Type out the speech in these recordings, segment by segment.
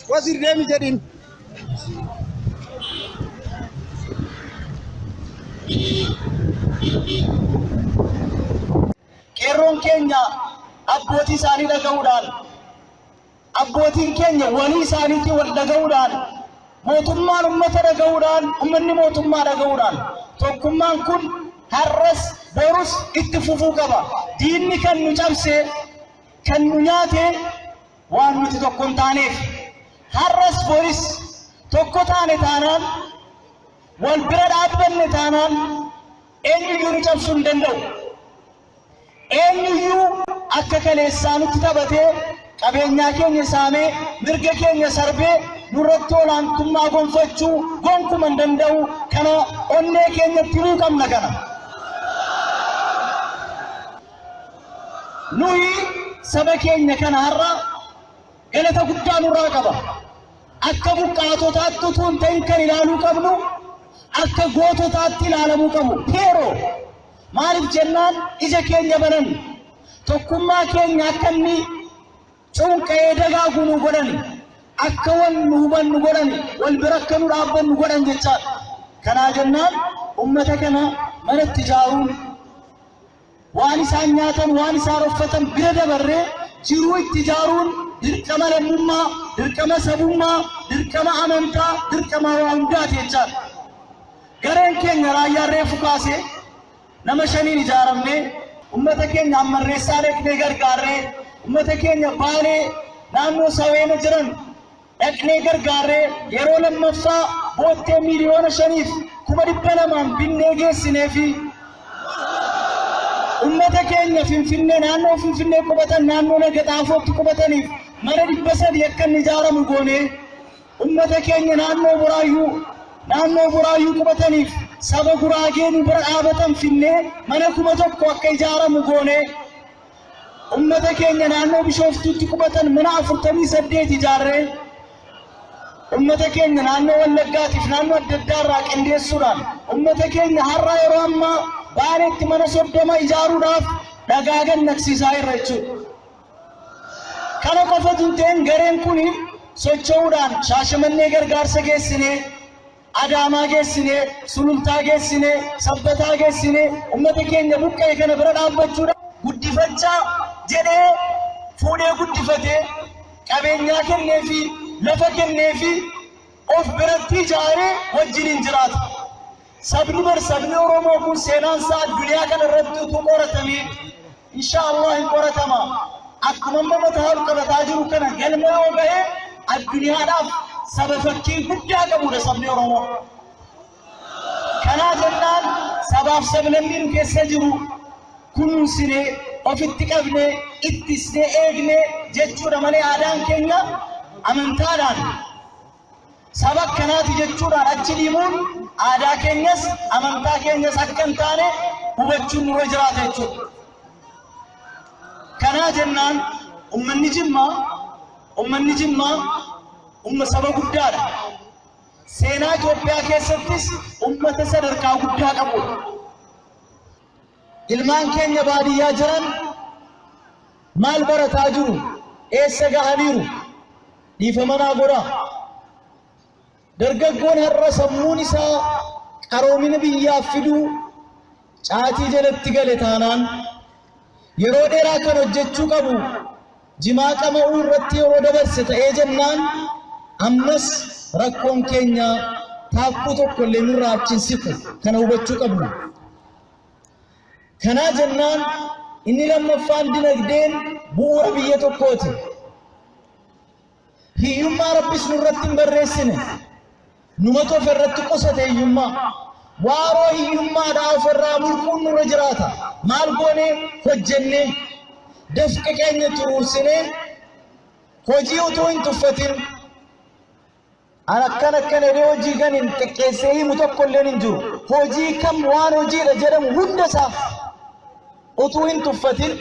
Wazir deemi jedhin. Qeerroon keenya abbootii isaanii dhaga'uudhaan, abbootiin keenya walii isaaniitii wal dhaga'uudhaan, mootummaan ummata dhaga'uudhaan, ummanni mootummaa dhaga'uudhaan tokkummaan kun har'as borus itti fufuu qaba. Diinni kan nu cabse, kan nu nyaate waan nuti tokko hin taaneef. Har'as boris tokko taane taanaan, wal bira dhaabbanne taanaan eenyuyyuu nu cabsuu hin danda'u. Eenyuyyuu akka kaleessaa nutti taphatee qabeenyaa keenya saamee mirga keenya sarbee nurratti olaantummaa gonfachuu gonkuma hin danda'u. Kana onnee keenyatti himuu qabna kana. Nuyi saba keenya kana har'a galata guddaa nurraa qaba. Akka buqqaatotaatti utuu hin ta'in kan ilaaluu qabnu, akka goototaatti ilaalamuu qabu. Heeroo maaliif jennaan ija keenya banan, tokkummaa keenya akka inni cunqa'ee dagaagu nu godhan, akka wal nu hubannu godhan, wal bira akka nu dhaabbannu godhan jechaadha. Kanaa jennaan ummata kana manatti ijaaruun, waan isaan nyaatan, waan isaan uffatan bira dabarree jiruu itti ijaaruun dirqama lammummaa, dirqama sabummaa, dirqama amantaa, dirqama waa hundaati jechaadha. Gareen keenya raayyaan reefu kaasee nama 5 ijaaramnee ummata keenya ammarreessaa dhaqnee gargaarree, ummata keenya Baalee naannoo Saweena jiran dhaqnee gargaarree yeroo lammaffaa boottee 5,200,000 binnee geessinee fi ummata keenya Finfinnee naannoo Finfinnee qubatan, naannoo Lagaxaafootti qubataniif mana 300 akka inni ijaaramu goonee, ummata keenya naannoo Buraayyuu qubataniif saba Guraagee nu bira dhaabatan finnee mana 1000 akka ijaaramu goonee, ummata keenya naannoo Bishooftuutti qubatan mana 48 ijaarree, ummata keenya naannoo Wallaggaatiif naannoo adda addaa irraa qindeessuudhaan ummata keenya har'a yeroo ammaa Baaleetti mana 30 ijaaruudhaaf dhagaa gannaqsiisaa jirra jechuudha. Kana qofatu hin ta'in gareen kun socho'uudhaan Shaashamannee gargaarsa geessinee, Adaamaa geessinee, Sulultaa geessinee, Sabbataa geessinee ummata keenya buqqa'e kana bira dhaabbachuudhaan guddifachaa jedhee fuudhee guddifatee qabeenyaa kenneefi lafa kenneefi of biratti ijaaree wajjiniin jiraata. Sabni bar sabni Oromoo kun seenaan isaa addunyaa kana irratti utuu qoratamee, insha Allah hin qoratama. Akkuma amma mataa ol qabataa jiru kana galma yoo ga'e addunyaadhaaf saba fakkii guddaa qabudha sabni Oromoo. Kanaa jennaan sabaaf sablammii nu keessa jiru kunuunsinee ofitti qabnee ittisnee eegnee jechuudha malee aadaan keenya amantaadhaan saba akkanaati jechuudhaan achi dhiibuun aadaa keenyas amantaa keenyas akka hin taane hubachuun nurra jiraata jechuudha. Kanaa jennaan ummanni Jimmaa umma saba guddaadha. Seenaa Itoophiyaa keessattis ummata sadarkaa guddaa qabudha. Ilmaan keenya baadiyyaa jiran maal barataa jiru? Eessa gahaniiru? Dhiifama naa godhaa. Dargaggoon har'a sammuun isaa qaroomina biyyaaf fiduu caatii jalatti gale taanaan, yeroo dheeraa kan hojjechuu qabu jimaa qama'uu irratti yeroo dabarse ta'ee jennaan ammas rakkoon keenya taakkuu tokko illee nurraa achi hin siqu. Kana hubachuu qabna. Kanaa jennaan inni lammaffaan dinagdeen bu'uura biyya tokkooti. Hiyyummaa Rabbis nurratti hin barreessine. Numatu ofirratti qusate hiyyummaa. Waaroo hiyyummaadhaa ofirraa mulquun nurra jiraata. Maal goonee? Hojjennee, dafqa keenya xuruursinee, hojii utuu hin tuffatin. An akkan akkan jedhee hojii kan hin xiqqeessee himu tokko illeen hin jiru. Hojii kam waan hojiidha jedhamu hunda isaa utuu hin tuffatin,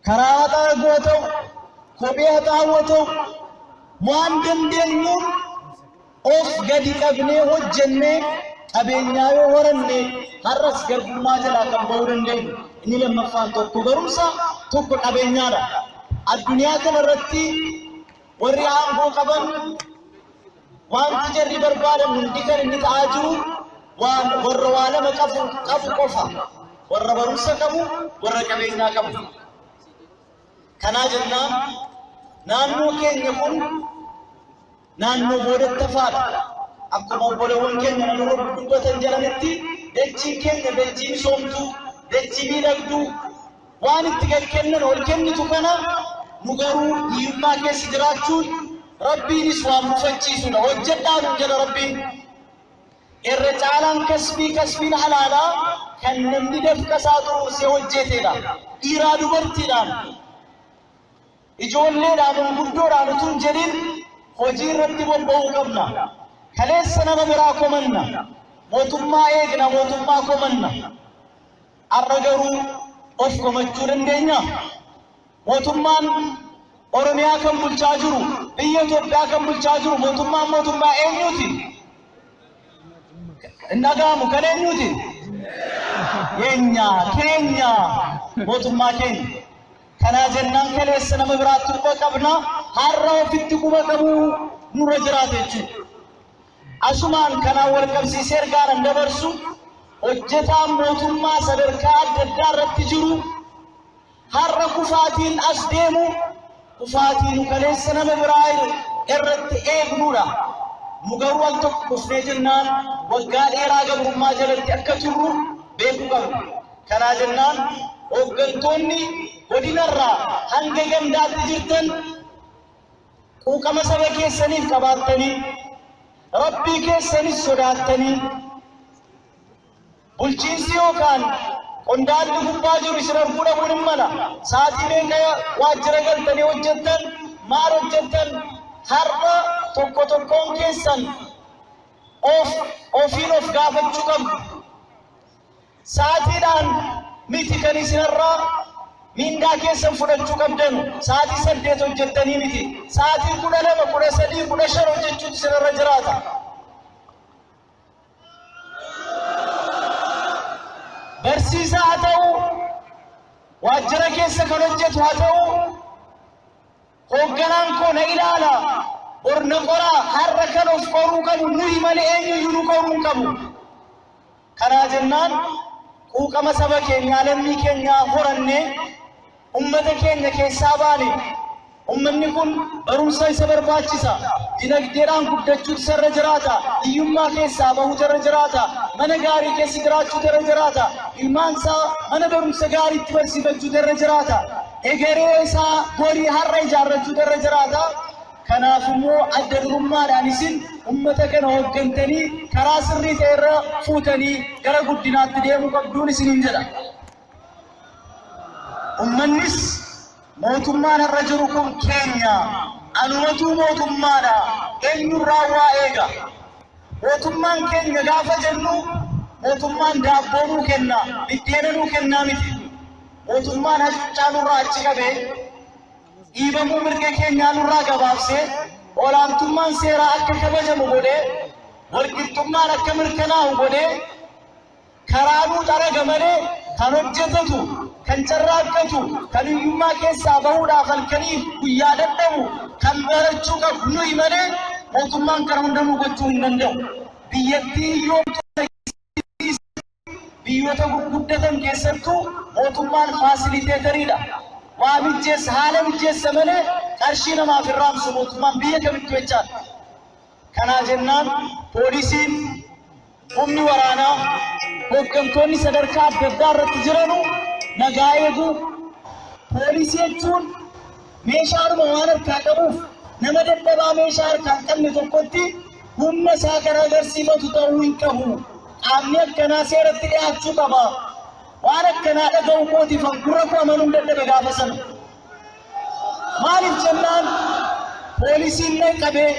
karaa haxaa'uu haa ta'u, kophee haxaa'uu haa ta'u, waan dandeenyuun of gadi qabnee hojjennee qabeenyaa yoo horanne har'as garbummaa jalaa kan ba'uu dandeenyu. Inni lammaffaan tokko barumsa, tokko qabeenyaadha. Addunyaa kanarratti warri aangoo qaban wanti jarri barbaadan hundi kan inni ta'aa jiru waan warra waa lama qabu qofa. Warra barumsa qabu, warra qabeenyaa qabu. Kanaa jennaan naannoo keenya kun naannoo boodatti hafaadha. Akkuma obboleewwan keenya na dura dubbatan jedhanitti, dachiin keenya dachii misoomtuu, dachii miidhagduu, waan itti gad kennan ol kennitu kana nu garuu hiyyummaa keessa jiraachuun Rabbiinis waan mufachiisudha. Hojjedhaa nuun jedha Rabbiin. Irra caalaan kasbii, kasbiin halaalaa kan namni dafqa isaa xuruursee hojjetedha. Dhiiraa dubartiidhaan, ijoolleedhaan, manguddoodhaan utuu hin jedhin hojii irratti bobba'uu qabna. Kaleessa nama biraa komanna. Mootummaa eegna, mootummaa komanna. Har'a garuu of komachuu dandeenya? Mootummaan Oromiyaa kan bulchaa jiru, biyya Itoophiyaa kan bulchaa jiru mootummaan mootummaa eenyuti? Hin dhaga'amu, kan eenyuti? Keenya, keenya, mootummaa keenya. Kanaa jennaan kaleessa nama biraatti quba qabna, har'a ofitti quba qabuu nurra jiraata jechuudha. Asumaan kanaan wal qabsiisee ergaan dabarsu, hojjetaan mootummaa sadarkaa adda addaa irratti jiru har'a kufaatiin as deemu kufaatii nu kaleessa nama biraa irratti eegnuudha. Nu garuu al tokko kufnee jennaan waggaa dheeraa gabrummaa jalatti akka turru beekuu qabna. Kanaa jennaan hooggantoonni godinarraa hanga gandaatti jirtan quuqama saba keessaniif qabaattanii, Rabbii keessanis sodaattanii, bulchiinsi yookaan qondaalli gubbaa jiru isin arguu dhabuun hin mala. Sa'aatii meeqa waajjira galtanii hojjettan, maal hojjettan, har'a tokko tokkoon keessan of ofiin of gaafachuu qabdu. Sa'aatiidhaan miti kan isinarraa mindaa keessan fudhachuu qabdanu. Sa'aatii 8 hojjettanii miti. Sa'aatii 12, 13, 15 hojjechuutu isinarra jiraata. Barsiisaa haa ta'u, waajjira keessa kan hojjetu haa ta'u, hoogganaan koo na ilaala, bor na qoraa, har'a kan of qoruu qabu nuyi malee eenyuyyuu nu qoruu hin qabu. Kanaa jennaan quuqama saba keenyaa, lammii keenyaa horannee, ummata keenya keessaa baane, ummanni kun barumsa isa barbaachisa, dinagdeedhaan guddachuutu isarra jiraata, hiyyummaa keessaa bahuutu irra jiraata, mana gaarii keessa jiraachuutu irra jiraata, ilmaan isaa mana barumsa gaariitti barsiifachuutu irra jiraata, egeree isaa borii har'a ijaarrachuutu irra jiraata. Kanaaf immoo adda durummaadhaan isin ummata kana hooggantanii karaa sirrii ta'e irra fuutanii gara guddinaatti deemuu qabduun isiniin jedha. Ummannis mootummaan har'a jiru kun keenya, anumatuu mootummaadha, eenyurraa waa eega? Mootummaan keenya gaafa jennu mootummaan daabboo nuu kenna, biddeena nuu kennaa miti. Mootummaan hacuuccaa nurraa achi qabee, dhiibamuu mirga keenyaa nurraa gabaabsee, olaantummaan seeraa akka kabajamu godhee, walqixxummaan akka mirkanaa'u godhee, karaa nuu xaraga malee kan hojjetatu, kan carraaqqatu, kan hiyyummaa keessaa bahuudhaaf halkaniif guyyaa dadhabu, kan barachuu qabu nuyi malee mootummaan kana hunda nuu gochuu hin danda'u. Biyyattii hiyyoomtuu biyyoota gurguddatan keessattuu mootummaan facilitatoriidha. Waa mijjeessa, haala mijjeessa malee qarshii namaaf hin raabsu mootummaan biyya kamittuu jechaadha. Kanaa jennaan poolisiin, humni waraanaa, hooggantoonni sadarkaa adda addaa irratti jiranu nagaa eeguu. Poolisii jechuun meeshaadhuma waan harkaa qabuuf nama dadhabaa meeshaa harkaa hin qabne tokkotti humna isaa kan agarsiifatu ta'uu hin qabu. Qaamni akkanaa seeratti dhiyaachuu qaba. Waan akkanaa dhaga'u kootiif gurra koo amanuun dadhabe gaafa sana. Maaliif jennaan poolisiin na qabee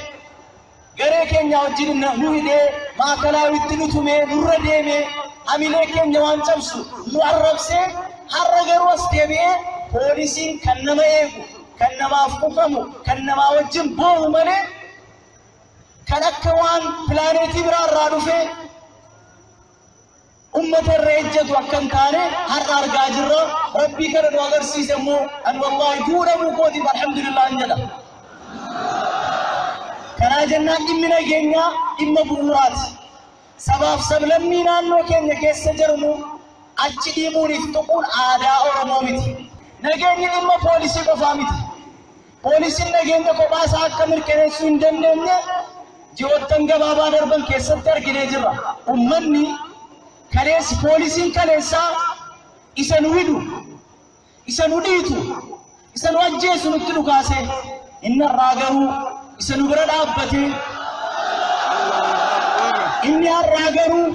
garee keenya wajjin nu hidhee maakalawitti nu tumee nurra deemee hamilee keenya waan cabsu nu arrabsee har'a garuu as deebi'ee poolisiin kan nama eegu, kan namaaf quqamu, kan namaa wajjin boo'u malee kan akka waan pilaaneetii biraa irraa dhufee ummata irra ejjetu akka hin taane har'a argaa jirra. Rabbii kana nu agarsiise immoo ani wallaahi duudhamuu kootiif alhamdulillah hin jedha. Kanaa jennaan dhimmi nageenyaa dhimma bu'uuraati. Sabaaf sablammii naannoo keenya keessa jirnu achi dhiibuuniif tuquun aadaa Oromoo miti. Nageenyi dhimma poolisii qofaa miti. Poolisiin nageenya kophaa isaa akka mirkaneessuu hin dandeenye ji'oottan gabaabaa darban keessatti arginee jirra. Uummanni kaleessi poolisiin kaleessaa isa nu hidhu, isa nu dhiitu, isa nu ajjeesu nutti dhukaase inni har'aa garuu isa nu bira dhaabbatee inni har'aa garuu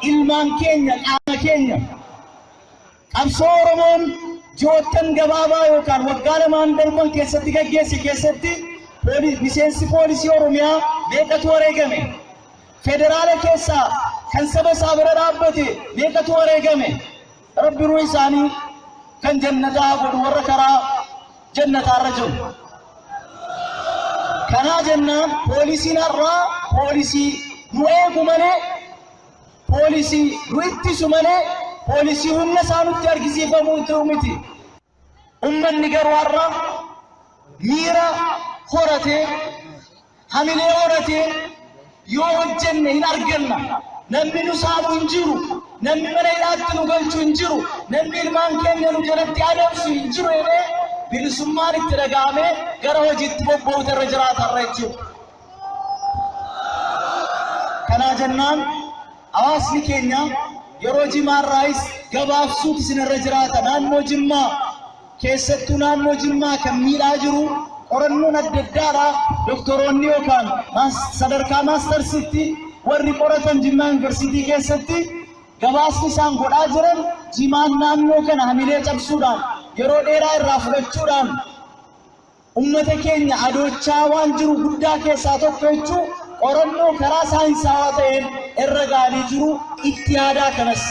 ilmaan keenya qaama keenya qabsoo Oromoon ji'oottan gabaabaa yookaan waggaa lamaan darban keessatti gaggeesse keessatti miseensi poolisii Oromiyaa meeqatu wareegame? Federaala keessaa kan saba isaa bira dhaabbate meeqatu wareegame? Rabbi ruuhi isaanii kan jannataa godhu warra karaa jannataarra jiru. Kanaa jennaan poolisiin har'aa poolisii nu eegu malee poolisii nu ittisu malee poolisii humna isaa nutti argisiifamuu ta'u miti. Uummanni garuu har'a miira horatee hamilee horatee yoo hojjenne hin arganna. Namni nu saamu hin jiru. Namni mana hidhaatti nu galchu hin jiru. Namni ilmaan keenya nu jalatti adamsu hin jiru jedhee bilisummaan itti dhaga'amee gara hojiitti bobba'uutu irra jiraata har'a jechuudha. Kanaa jennaan hawaasni keenya yeroo jimaarraayis gabaabsuutu isin irra jiraata. Naannoo Jimmaa keessattuu naannoo Jimmaa kan miidhaa jiru qorannoon adda addaadha. Doktoroonni yookaan sadarkaa maastarsitti warri qoratan Jimmaa Yuunivarsiitii keessatti gabaasni isaan godhaa jiran jimaan naannoo kana hamilee cabsuudhaan yeroo dheeraa irraa fudhachuudhaan ummata keenya adoochaa waan jiru guddaa keessaa tokko jechuu qorannoo karaa saayinsaawaa ta'een irra ga'anii jiru itti yaadaa kanas.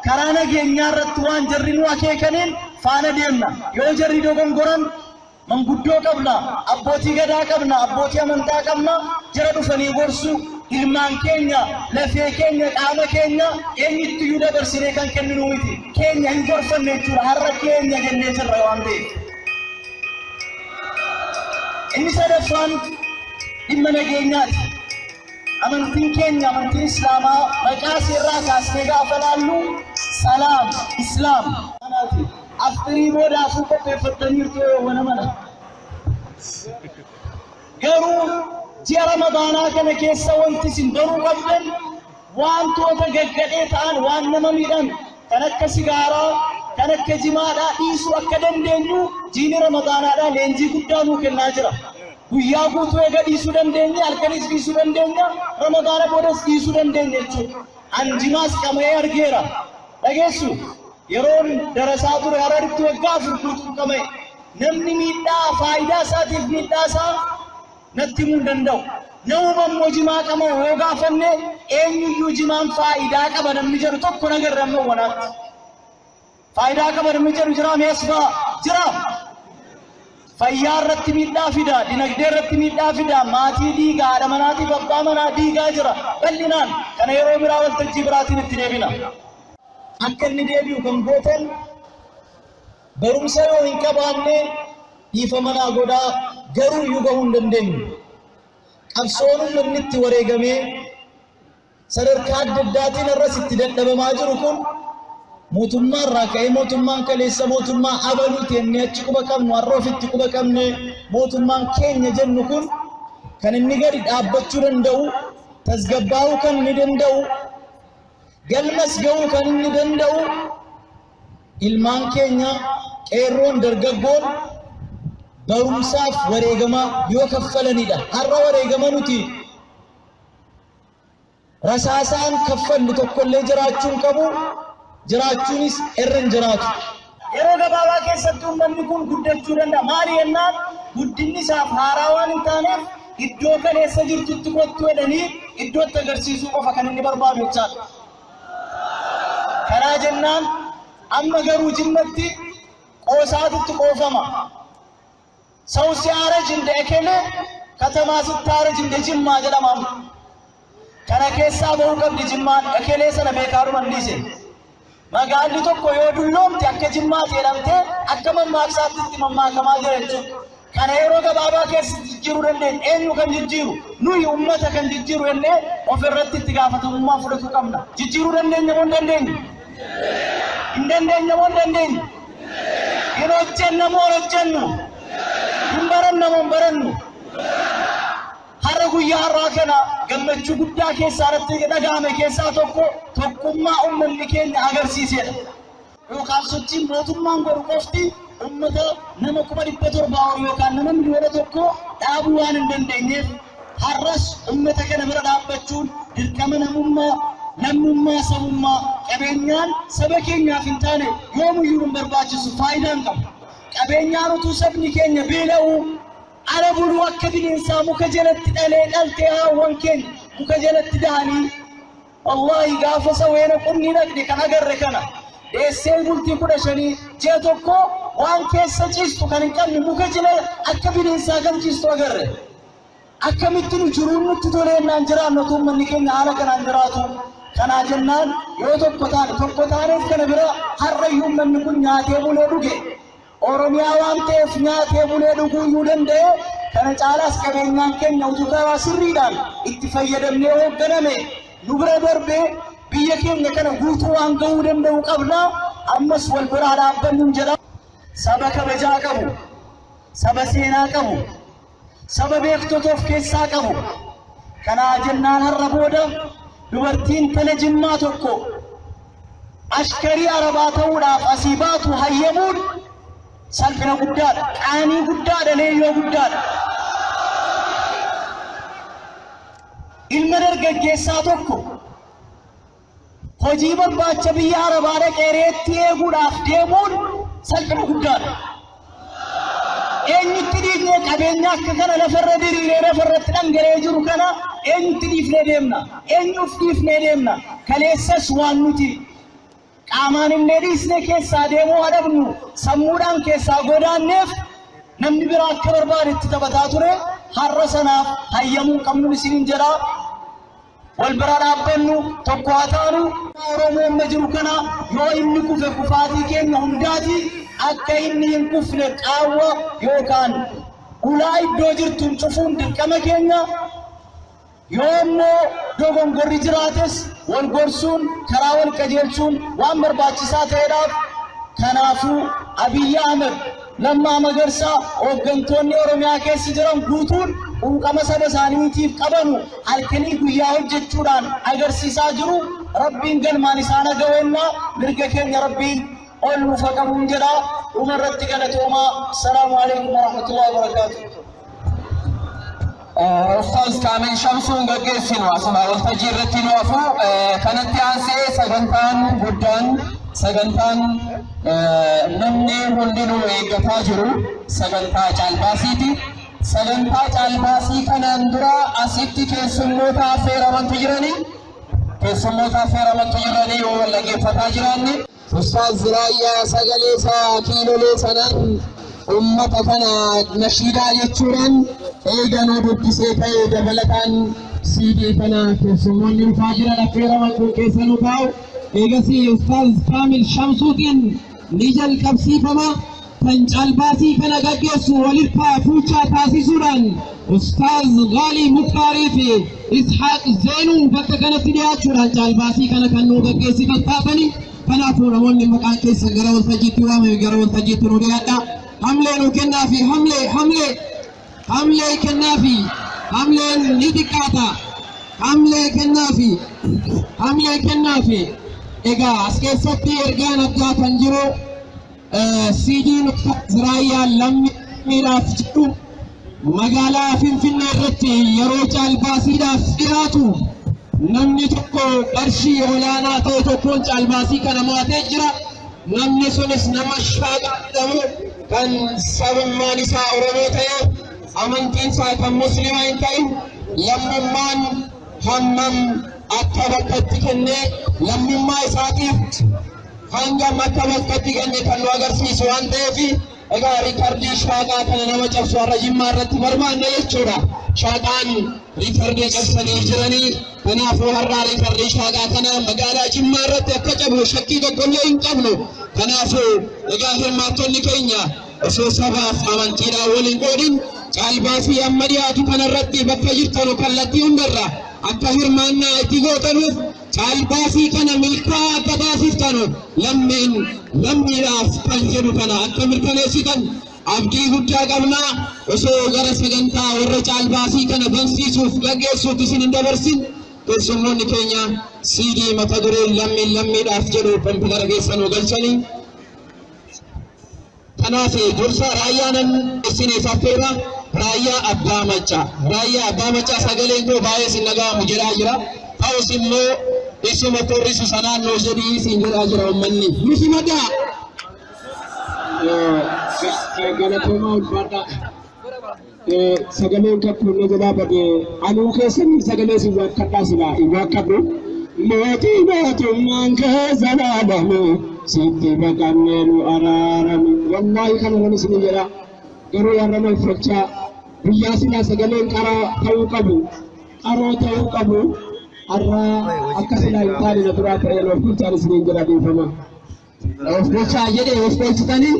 Karaa nageenyaa irratti waan jarri nu akeekaniin faana deemna. Yoo jarri dogongoran manguddoo qabna, abbootii gadaa qabna, abbootii amantaa qabna, jara dhufanii gorsu ilmaan keenya, lafee keenya, qaama keenya eenyuttiyyuu dabarsinee kan kenninu miti. Keenya hin gorfanne jechuudha. Har'a keenya jennee jirra waan ta'eef. Inni sadaffaan dhimma nageenyaati. Amantiin keenya amantiin Islaamaa maqaa seerraa kaasnee gaafa laallu salaam, Islaam. Aftirii booda afur qopheeffattaniirtu yoo mana. Garuu ji'a Ramadaanaa kana keessa wanti isin baruu qabdan wantoota gaggadhee ta'an waan nama miidhan kan akka sigaaraa, kan akka jimaadhaa dhiisuu akka dandeenyu jiini Ramadaanaadhaa leenjii guddaa nuu kennaa jira. Guyyaa guutuu eega dhiisuu dandeenya, halkanis dhiisuu dandeenya, Ramadaana boodas dhiisuu dandeenya jechuudha. An jimaas qama'ee argeera. Dhageessu yeroon darasaa ture Hararitti waggaa 4 guutuu qama'e. Namni miidhaa faayidaa isaatiif miidhaa isaa natti himuu hin danda'u. Namuma immoo jimaa qama'u yoo gaafanne eenyuyyuu jimaan faayidaa qaba namni jedhu tokko nagarra amma wanaatti. Faayidaa qaba namni jedhu jiraa mee as ba'a? Jira. Fayyaa irratti miidhaa fida, dinagdee irratti miidhaa fida, maatii diigaa, haadha manaatiif abbaa manaa diigaa jira. Bal'inaan kana yeroo biraa waltajjii biraatiin itti deebina. Akka inni deebi'u kan gootan barumsa yoo hin qabaanne dhiifama naa godhaa garuu iyyuu gahuu hin dandeenyu. Qabsoon uummanni itti wareegamee sadarkaa adda addaatiin irras itti dadhabamaa jiru kun mootummaa irraa ka'ee mootummaan kaleessa mootummaa abaluuti jennee achi quba qabnu har'a ofitti quba qabne mootummaan keenya jennu kun kan inni gadi dhaabbachuu danda'u tasgabbaa'uu kan inni danda'u Galmas ga'uu kan inni danda'u ilmaan keenya qeerroon dargaggoon barumsaaf wareegama yoo kaffalanidha. Har'a wareegama nuti rasaasaan kaffallu tokkollee jiraachuu hin qabu, jiraachuunis irra hin jiraatu. Yeroo gabaabaa keessatti uummanni kun guddachuu danda'a. Maali jennaan guddinni isaaf haaraa waan hin taaneef iddoo kaleessa jirtutti kottu jedhanii iddootti agarsiisuu qofa kan inni barbaadu jechaadha. Karaa jennaan amma garuu Jimmatti qoosaatutti qoofama. ሰው ሲያረጅ እንደ እከሌ ከተማ ስታረጅ እንደ ጅማ jedhama. Kana keessaa bahuu qabdi Jimmaan ekelee sana beekaadhuma hin dhiise. Magaalli tokko yoo dulloomte akka Jimmaati jedhamtee akka mammaaksaatti itti mammaakamaa jira jechuudha. Kana yeroo gabaabaa keessatti jijjiiruu dandeenya. Eenyu kan jijjiiru? Nuyi uummata kan jijjiiru jennee ofirratti itti gaafatamummaa fudhachuu qabna. Jijjiiruu dandeenya moo hin dandeenyu? Hin dandeenya moo hin dandeenyu? Hin hojjenna moo hin hojjennu? Hin baranna moo hin barannu? Har'a guyyaa har'aa kana gammachuu guddaa keessaa irratti dhaga'ame keessaa tokko tokkummaa uummanni keenya agarsiisedha. Yookaan sochiin mootummaan godhu qofti uummata nama 700,000 ol yookaan nama 1 miliyoona dhaabuu waan hin dandeenyeef har'as uummata kana bira dhaabbachuun dirqama namummaa, lammummaa, sabummaa qabeenyaan saba keenyaaf hin taane yoomuyyuu hin barbaachisu, faayidaa hin qabu. Qabeenyaan utuu sabni keenya beela'uu ala buluu akka bineensaa muka jalatti dhalee dhaltee haawwan keenya muka jalatti dahanii, wallaahi gaafa saweena qunni dhaqne kan agarre kana deessee bultii 15 ji'a tokko waan keessa ciistu kan hin qabne muka jala akka bineensaa kan ciistu agarre. Akkamitti nu jiruun nutti toleennaan jiraannu utuu uummanni keenya haala kanaan jiraatu? Kanaa jennaan yoo tokko taane tokko taaneef kana bira har'ayyuu uummanni kun nyaatee bulee dhuge. Oromiyaa waan ta'eef nyaatee bulee dhuguu iyyuu danda'e. Kana caalaas qabeenyaan keenya utuu karaa sirriidhaan itti fayyadamnee hoogganame nu bira darbee biyya keenya kana guutuu waan ga'uu danda'u qabna. Ammas wal biraa dhaabbannu jedha. Saba kabajaa qabu, saba seenaa qabu, saba beektota of keessaa qabu. Kanaa jennaan har'a booda dubartiin tala Jimmaa tokko ashkarii Arabaa ta'uudhaaf asii baatu hayyamuun salphina guddaadha, qaanii guddaadha, leeyyoo guddaadha. Ilma dargaggeessaa tokko hojii barbaacha biyya Arabaa dhaqee reetti eeguudhaaf deemuun salphina guddaadha. Eenyutti dhiifnee qabeenya akka kana lafarra diriiree lafarratti dhangala'ee jiru kana eenyutti dhiifnee deemna? Eenyuuf dhiifnee deemna? Kaleessas waan nuti qaamaan illee dhiisnee keessaa deemuu hadhabnu sammuudhaan keessaa godaanneef namni biraa akka barbaadetti taphataa ture. Har'a sanaaf hayyamuu hin qabnu isiniin jedha. Wal bira dhaabbannu, tokko haa taanu. Oromoo amma jiru kana yoo inni kufe kufaatii keenya hundaati. Akka inni hin kufne qaawwa yookaan ulaa iddoo jirtuun cufuun dirqama keenya. Yoo immoo dogongorri jiraates wal gorsuun karaa wal qajeelchuun waan barbaachisaa ta'eedhaaf. Kanaafuu Abiyyi Ahmed, Lammaa Magarsaa, hooggantoonni Oromiyaa keessa jiran guutuun quuqama saba isaaniitiif qabanu halkanii guyyaa hojjechuudhaan agarsiisaa jiru. Rabbiin galmaan isaan agawennaa mirga keenya Rabbiin ol nuuf haa qabuun jedha. Dhuma irratti galatoomaa. Assalaamu alaikum warahmatullahi wabarakaatuh. Ustaaz Kaamil Shamsuun gaggeessinu asuma waltajjii irratti nu hafu. Kanatti aansee sagantaan guddaan, sagantaan namni hundinuu eeggataa jiru sagantaa caalbaasiiti. Sagantaa caalbaasii kanaan dura asitti keessummoota affeeramantu jiranii, keessummoota affeeramantu jiranii yoo wal dhaggeeffataa jiraanne. Ustaaz Raayyaa sagalee isaa kiilolee sanaan ummata kana nashiidaa jechuudhaan eeganuu dubbisee ta'e dabalataan siidii kana keessummoonni dhufaa jiran affeeraman kun keessa nu taa'u. Eegasii Ustaaz Kaamil Shamsuutiin ni jalqabsiifama. Kan caalbaasii kana gaggeessu walirraa fuuchaa taasisuudhaan Ustaaz Gaalii Muktaarii fi Ishaaq Zeenuu bakka kanatti dhiyaachuudhaan caalbaasii kana kan nu gaggeessitan taatanii. Kanaafuu namoonni maqaan keessan gara waltajjiitti waamame gara waltajjiitti nu dhiyaadha. Hamlee nu kennaafi, hamlee, hamlee, hamlee kennaafi. Hamleen ni xiqqaata, hamlee kennaafi. Hamilee kennaafi. Egaa as keessatti ergaan addaa kan jiru siidiin Raayyaa lammiidhaaf jedhu magaalaa Finfinnee irratti yeroo caalbaasiidhaaf dhiyaatu namni tokko qarshii olaanaa ta'e tokkoon caalbaasii kana mo'atee jira. Namni sunis nama Shaaqaa jedhamu kan sabummaan isaa Oromoo ta'e, amantiin isaa kan Musliima hin ta'in, lammummaan hammam akka bakkatti kennee, lammummaa isaatiif hangam akka bakkatti kenne kan nu agarsiisu waan ta'eef, egaa riikardii Shaaqaa kana nama cabsu har'a Jimmaa irratti barbaanne jechuudha. Shaaqaan riikardii cabsanii jiranii, kanaafuu har'aa riikardii Shaaqaa kana magaalaa Jimmaa irratti akka cabu shakkii tokkollee hin qabnu. Kanaafuu egaa hirmaattonni keenya osoo sabaaf amantiidhaan waliin qoodin caalbaasii amma dhiyaatu kanarratti bakka jirtanu kallattii hundarra akka hirmaannaa itti gootanuuf, caalbaasii kana milkaa'aa akka taasiftanu, lammiin lammiidhaaf kan jedhu kana akka mirkaneessitan abdii guddaa qabnaa. Osoo gara sagantaa warra caalbaasii kana bansiisuuf gaggeessuutti isin hin dabarsin, keessummoonni keenya siidii mata dureen lammiin lammiidhaaf jedhu kompiitara keessa nu galchanii. Kanaaf dursa Raayyaanan isiniif affeera. Raayyaa Abbaa Maccaa. Raayyaa Abbaa Maccaa, sagaleen koo baay'ee isin dhaga'amu jedhaa jira. Ta'us immoo isuma torrisu sanaan nuu jedhii isin jedhaa jira uummanni. Nu simadhaa. Galatoomaa, ulfaadhaa. Sagaleen kakkuun jalaa bade, anuu keessanii sagalee isin waakkadhaa, silaa hin waakkadhu. Mootii mootummaan keessa laalame, sitti baqannee nu araarame. Wallaahi kana nan isin jedha. Garuu warra uffachaa guyyaa silaa sagaleen qaraa ta'uu qabu. Qaroo ta'uu qabu. Har'a akka silaa hin taane na duraa ta'een of bulchaan isiniin jedha, dhiifama. Of bulchaa jedhee of bulchitanii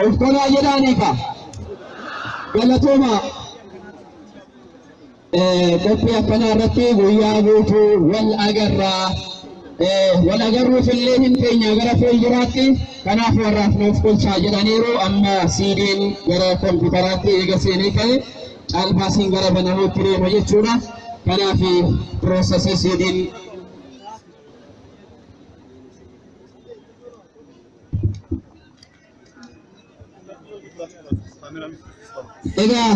of tolaa jedhaaniifa. Galatooma. Qophii akkanaa irratti guyyaa guutuu wal agarraa. Wal agarruuf illee hin teenya gara fuulduraatti. Kanaaf warraaf nuuf bulchaa jedhaniiru. Amma siidiin gara kompiitaraatti eega seenee ka'e caalbaasiin gara banamuutti deema jechuudha. Kanaaf piroosesii siidiin Egaa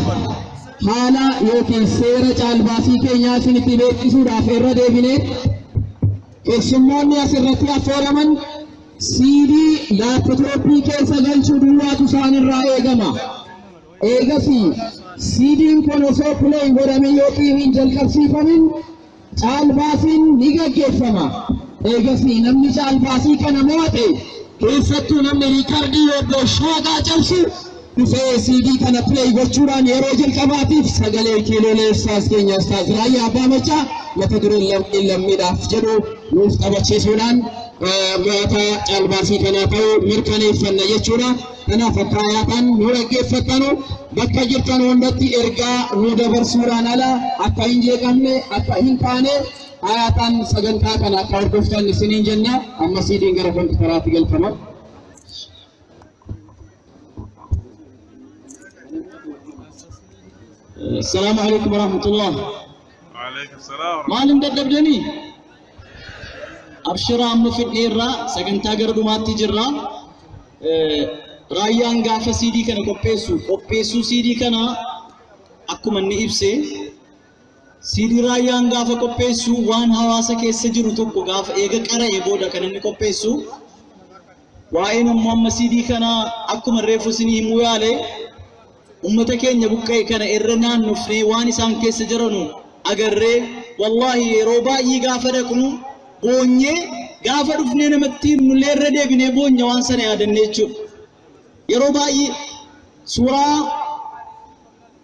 haala yookiin seera caalbaasii keenyaa isinitti beeksisuudhaaf irra deebinee, keessummoonni asirratti affeeraman siidii laaptooppii keessa galchuu duwwaatu isaan irraa eegama. Eegasii siidiin kun osoo play hin godhamin yookiin hin jalqabsiifamin caalbaasiin ni gaggeeffama. Eegasii namni caalbaasii kana mo'ate, keessattuu namni riikardii obbo Shaaqaa cabsu, dhufee siidii kana play gochuudhaan yeroo jalqabaatiif sagalee kiiloolee ustaaz keenya Ustaaz Raayyaa Abbaa Macaa mata dureen lammiin lammiidhaaf jedhu nuuf taphachiisuudhaan mo'ataa caalbaasii kanaa ta'uu mirkaneeffanna jechuudha. Kanaaf akka hayaatan nu dhaggeeffattanu, bakka jirtan hundatti ergaa nu dabarsuudhaan ala akka hin jeeqamne, akka hin kaane, hayaataan sagantaa kana akka hordoftan isiniin jenna. Amma siidiin gara kompiitaraatti galfama. السلام عليكم ورحمة الله. وعليكم السلام ورحمة. Maalin dadhabdanii? Abshira, amma fidheerraa sagantaa gara dhumaatti jirra. Raayyaan gaafa siidii kana qopheessu, qopheessuu siidii kana akkuma inni ibse, siidii raayyaan gaafa qopheessu waan hawaasa keessa jiru tokko gaafa eega qara'e booda kan inni qopheessu. Waa'een ammoo amma siidii kana akkuma reefu isinii himuu yaale, ummata keenya buqqa'e kana irra naannofnee waan isaan keessa jiranu agarree, wallaahi yeroo baay'ee gaafa dhaqnu boonyee, gaafa dhufnee namatti himnullee irra deebinee boonya waan sana yaadannee jechuudha. Yeroo baay'ee suuraa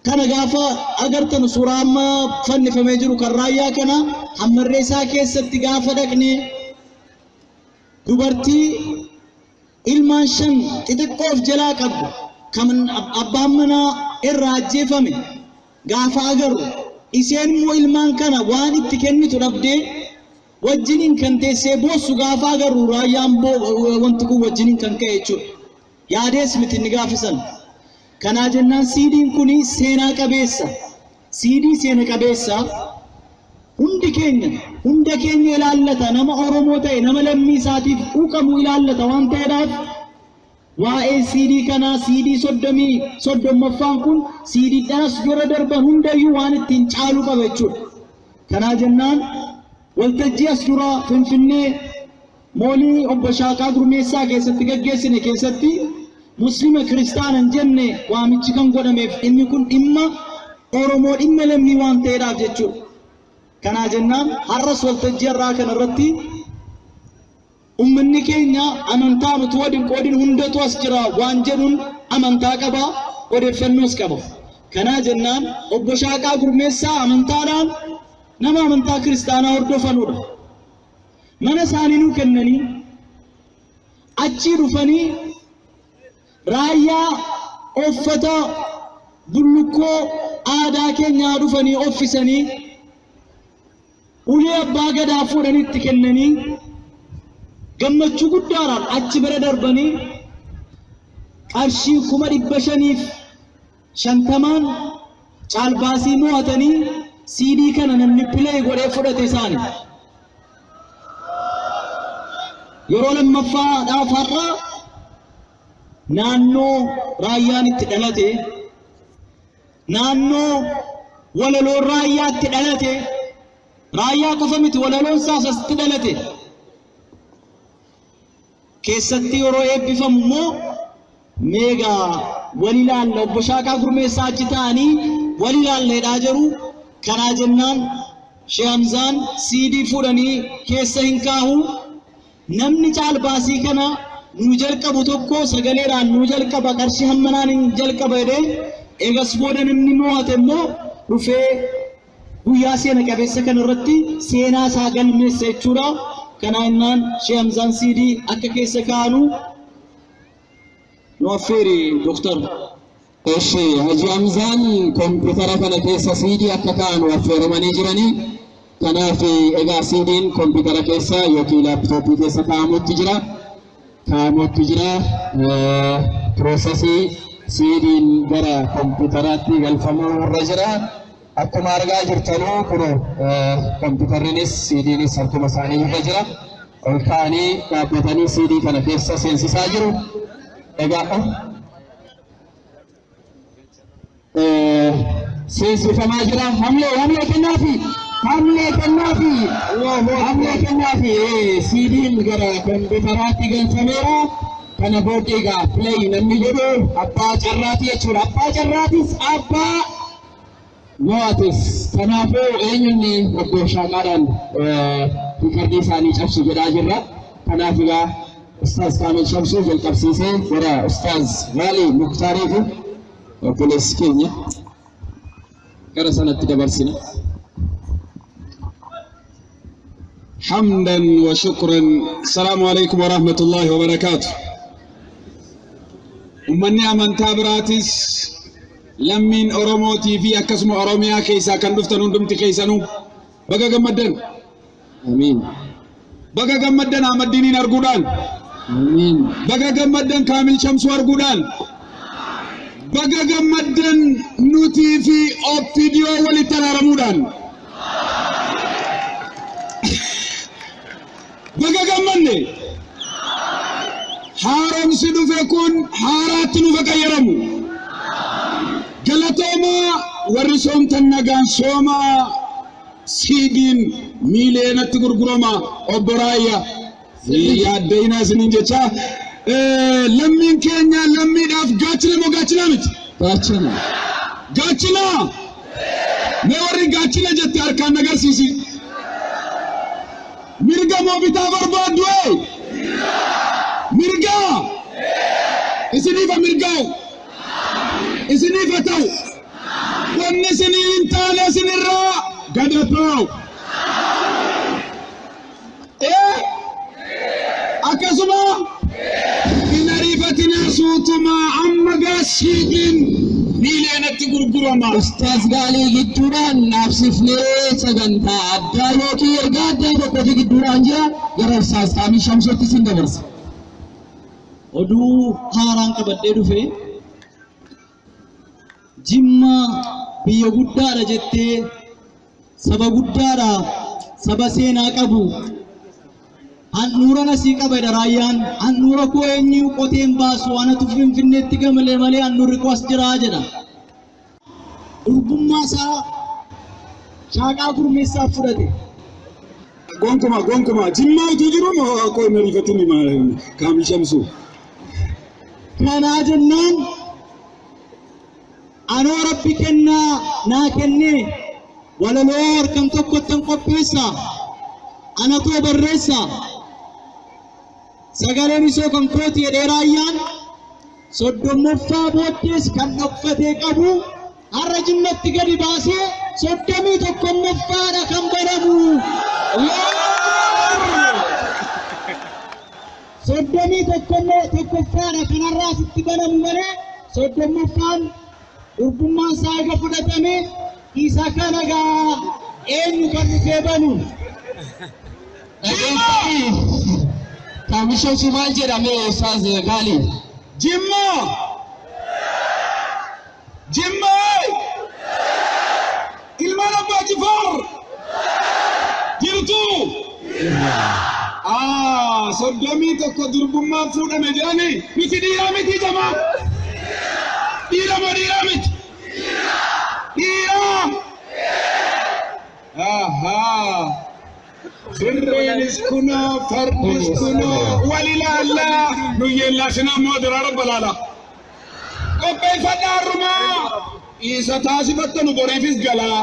kana gaafa agartan, suuraa amma fannifamee jiru kan Raayyaa kana, hammarree isaa keessatti gaafa dhaqnee dubartii ilmaan shan xixiqqoo of jalaa qabdu kan abbaan manaa irraa ajjeefame gaafa agarru, isheen immoo ilmaan kana waan itti kennitu dhabdee wajjiniin kan teessee boossu gaafa agarru, Raayyaan wanti kun wajjiniin kan ka'e jechuudha. Yaadees miti inni gaafisan. Kanaa jennaan siidiin kun seenaa qabeessa. Siidii seena qabeessa. Hundi keenya hunda keenya ilaallata, nama Oromoo ta'e nama lammii isaatiif quuqamu ilaallata waan ta'eedhaaf waa'ee CD kanaa CD 30ffaan kun CD dhanas dura darban hundayyuu waan ittiin caalu qaba jechuudha. Kanaa jennaan waltajjii as dura Finfinnee moolii obbo Shaaqaa Gurmeessaa keessatti gaggeessine keessatti Muslima Kiristaana hin jenne waamichi kan godhameef inni kun dhimma Oromoo dhimma lammii waan ta'eedhaaf jechuudha. Kanaa jennaan har'as waltajjii har'aa kanarratti ummanni keenya amantaa nuti waliin qoodin hundatu as jira waan jedhuun amantaa qaba, odeeffannoos qaba. Kanaa jennaan obbo Shaaqaa Gurmeessaa amantaadhaan nama amantaa kiristaanaa hordofanudha. Mana isaanii nuu kennanii achii dhufanii raayyaa uffata bullukkoo aadaa keenyaa dhufanii uffisanii ulee abbaa gadaa fuudhanii itti kennanii gammachuu guddaadhaan achi bira darbanii qarshii 550,000 caalbaasii mo'atanii CD kana namni pilee godhee fudhate isaani. Yeroo lammaffaadhaaf har'a naannoo raayyaan itti dhalate, naannoo walaloon raayyaa itti dhalate, raayyaa qofa miti walaloon isaas asitti dhalate. Keessatti yeroo eebbifamu immoo meegaa wal ilaalla obbo Shaaqaa Gurmeessaa achi taa'anii wal ilaalleedhaa jiru. Kanaa jennaan Shee Hamzaan CD fuudhanii keessa hin kaahu. Namni caalbaasii kana nu jalqabu tokko sagaleedhaan nu jalqaba qarshii hammanaan hin jalqaba jedhee eegas booda namni mo'ate immoo dhufee guyyaa seena qabeessa kanarratti seenaa isaa galmeessa jechuudha. Kanaa jennaan Shee Hamzaan CD akka keessa kaa'anu nu affeeri Dooktar. Eshi Haji Hamzaan kompiitara kana keessa CD akka kaa'anu affeeramanii jiranii. Kanaaf egaa CD'n kompiitara keessa yookiin laaptooppii keessa kaa'amutti jira. Kaa'amutti jira. Piroosesii CD'n gara kompiitaraatti galfamuu irra jira. Akkuma argaa jirtanuu kun kompiitarrinis CD'nis harkuma isaanii irra jira. Ol ka'anii dhaabbatanii CD kana keessa seensisaa jiru. Egaa seensifamaa jira. Hamlee hamlee kennaafi hamlee kennaafi hamlee kennaafi CD'n gara kompiitaraatti galfameera. Kana booddee egaa play namni jedhu abbaa carraati jechuudha. Abbaa carraatis abbaa mo'atis. Kanaafuu eenyunni obbo Shaaqaadhaan riikardii isaanii cabsu jedhaa jirra. Kanaaf egaa Ustaaz Kaamil Shamsuu jalqabsiisee gara Ustaaz Gaalii Muktaariifi obboleessi keenya gara sanatti dabarsina. حمدا وشكرا. السلام عليكم ورحمة الله وبركاته. Ummanni amantaa biraatis lammiin Oromootii fi akkasuma Oromiyaa keessaa kan dhuftan hundumti keessanuu baga gammaddan. Amiin. Baga gammaddan Ahmaddiiniin arguudhaan. Amiin. Baga gammaddan Kaamil Shamsuu arguudhaan. Baga gammaddan nutii fi OPDO walitti araaramuudhaan. Baga gammanne. Haaromsi dhufe kun haaraatti nuuf qayyaramu. Galatoomaa warri soomtan nagaan soomaa CD'n miiliyoonatti gurgurama obbo Raayyaa. Yaadda'inaa isiniin jecha lammiin keenya lammiidhaaf gaachina moo gaachina miti? Gaachina. Gaachina! Mee warri gaachina jette harkaan agarsiisi. Mirga moo bitaa barbaaddu ee? Mirga! Isiniifa mirgaa'u. Isiniifa ta'u. Wanni isinii hin taane isinirraa gada ta'u. Akkasuma hin ariifatinaa suutumaa amma gaa CD'n miiliyoonatti gurgurama. Ustaaz Gaalii gidduudhaan dhaabsifnee sagantaa addaa yookiin ergaa addaa tokkotu gidduudhaan jira gara Ustaaz Kaamil Shamsuutti sin dabarsa. Oduu haaraan qabadhee dhufe Jimma biyya guddaadha jettee Saba guddaadha. Saba seenaa qabu. Handhuura nasii qaba jedha raayyaan. Handhuura koo eenyu qoteen baasu anatu Finfinneetti gamalee malee handhuurri koo as jiraa jedha. Durbummaa isaa Shaaqaa Gurmeessaaf fudhate. Gonkuma gonkuma Jimmaa utuu jiru moo qoy mariifatin Kaamil Shamsuu. Kanaa jennaan anoo rabbi kennaa naa kennee walaloo harkan tokkottan qopheessa anatoo barreessa sagaleen isoo kan kooti jedhee raayyaan 30ffaa booddees kan dhokfatee qabu har'a Jimmatti gadi baasee 31ffaadha kan banamu. 31ffaadha kan har'a asitti banamu malee 30ffaan durbummaan isaa eega fudhatame isa kana gaa eenyu kan dhufee banu. Dhageessanii Kaamil Shamsuu maal jedhame Ustaaz Gaalii? Jimmaa! Jimmaa! Ilmaan Abbaa Jifaar! Jirtu! 31 durbummaan fuudhame jedhanii miti dhiiraa miti jamaa! Dhiira moo dhiiraa miti? Dhiiraa! Ahaa! Sirreenis kunoo fardis kunoo wal ilaallaa nu yeellaasina immoo diraara balaala. Qopheeffadhaa har'umaa isa taasifattanu boriifis galaa.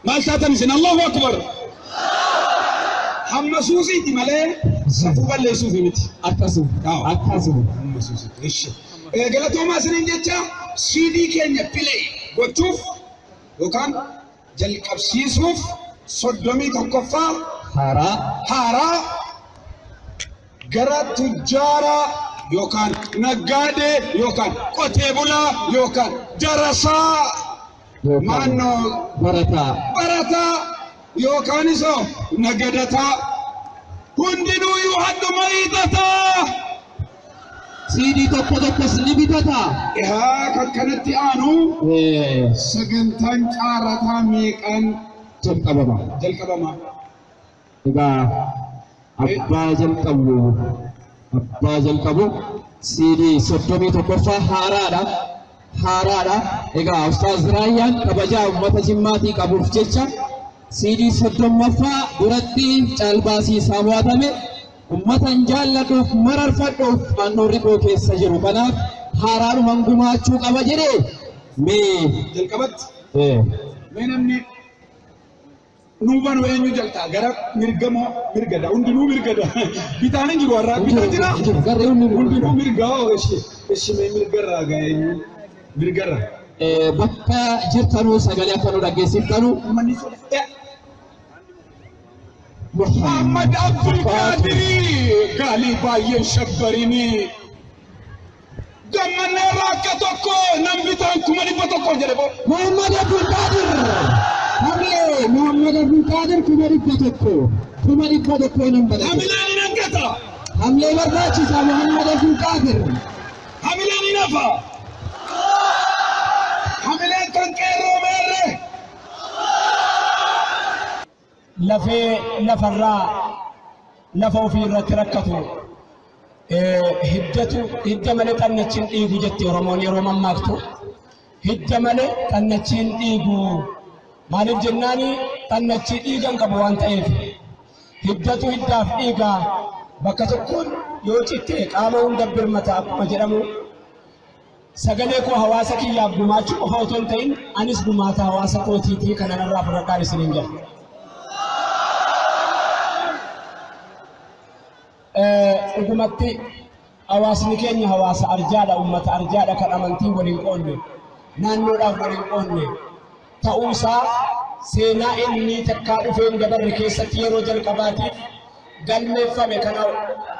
Maal taatan isin Allahu Akbar. Hamma suusiiti malee safuu balleessuufi miti. Akkasuma. Akkasuma. Hamma suusiiti. Ishi. Galatoomaa isiniin jecha CD keenya play gochuuf yookaan jalqabsiisuuf 31ffaa Haaraa. haaraa gara tujjaaraa yookaan naggaadee yookaan qotee bulaa yookaan darasaa maannoo Barataa. barataa yookaan isoo nagadataa hundinuuyyuu hadduma hiixataa. CD tokko tokkos ni bitataa. Ehaa kan kanatti aanu sagantaan caarataa meeqaan Jalqabama. jalqabama. Egaa abbaa jalqabu CD 31ffaa haaraadha. Haaraadha. Egaa Ustaaz Raayyaan kabajaa uummata Jimmaatii qabuuf jecha CD 30ffaa duratti caalbaasii isaa mo'atame uummata hin jaalladhuuf mararfadhuuf handhuurri koo keessa jiru. Kanaaf haaraadhuman gumaachuu qaba jedhee mee Jalqabatti mee namni nuu banu eenyu jalqaa gara mirga moo mirgada hundinuu mirgada bitaan hin jiru har'aa bitaan jira Garee hundi hundinuu mirga oo ishi ishi mee mirgarraa gaa eenyu mirgarra. Bakka jirtanuu sagalee akka nu dhaggeessiftanu Uummanni Muhammad Abdul Qaadirii gaalii baay'een shabbarinii gammanneerraa akka tokko nan bitaan 100,000 jedhe boo. Muhammad Abdul Qadir Hamlee Muhammad Abdul Qadir 100,000 100,000 nan badhate. Hamileen hin hangata. Hamlee barbaachisa Muhammad Abdul Qadir. Hamileen hin hafa. Hamileen kan qeerroo meerre. Lafee lafarraa lafa ofii irratti rakkatu hiddatu hidda malee xannachiin dhiigu jetti Oromoon yeroo mammaaktu. Hidda malee xannachiin dhiigu maaliif jennaani xannachii dhiigan qabu waan ta'eef hiddatu hiddaaf dhiiga bakka tokkoon yoo citte qaama hunda birmata akkuma jedhamu sagalee koo hawaasa kiyyaaf gumaachuu qofa otoo hin ta'in anis gumaata hawaasa kootiitii kanan irraa fudhadhaan isiniin jedha. Dhugumatti hawaasni keenya hawaasa arjaadha, uummata arjaadha kan amantii waliin qoonne, naannoodhaaf waliin qoonne ta'uusaa seenaa inni takkaa dhufee hin dabarre keessatti yeroo jalqabaatiif galmeeffame kana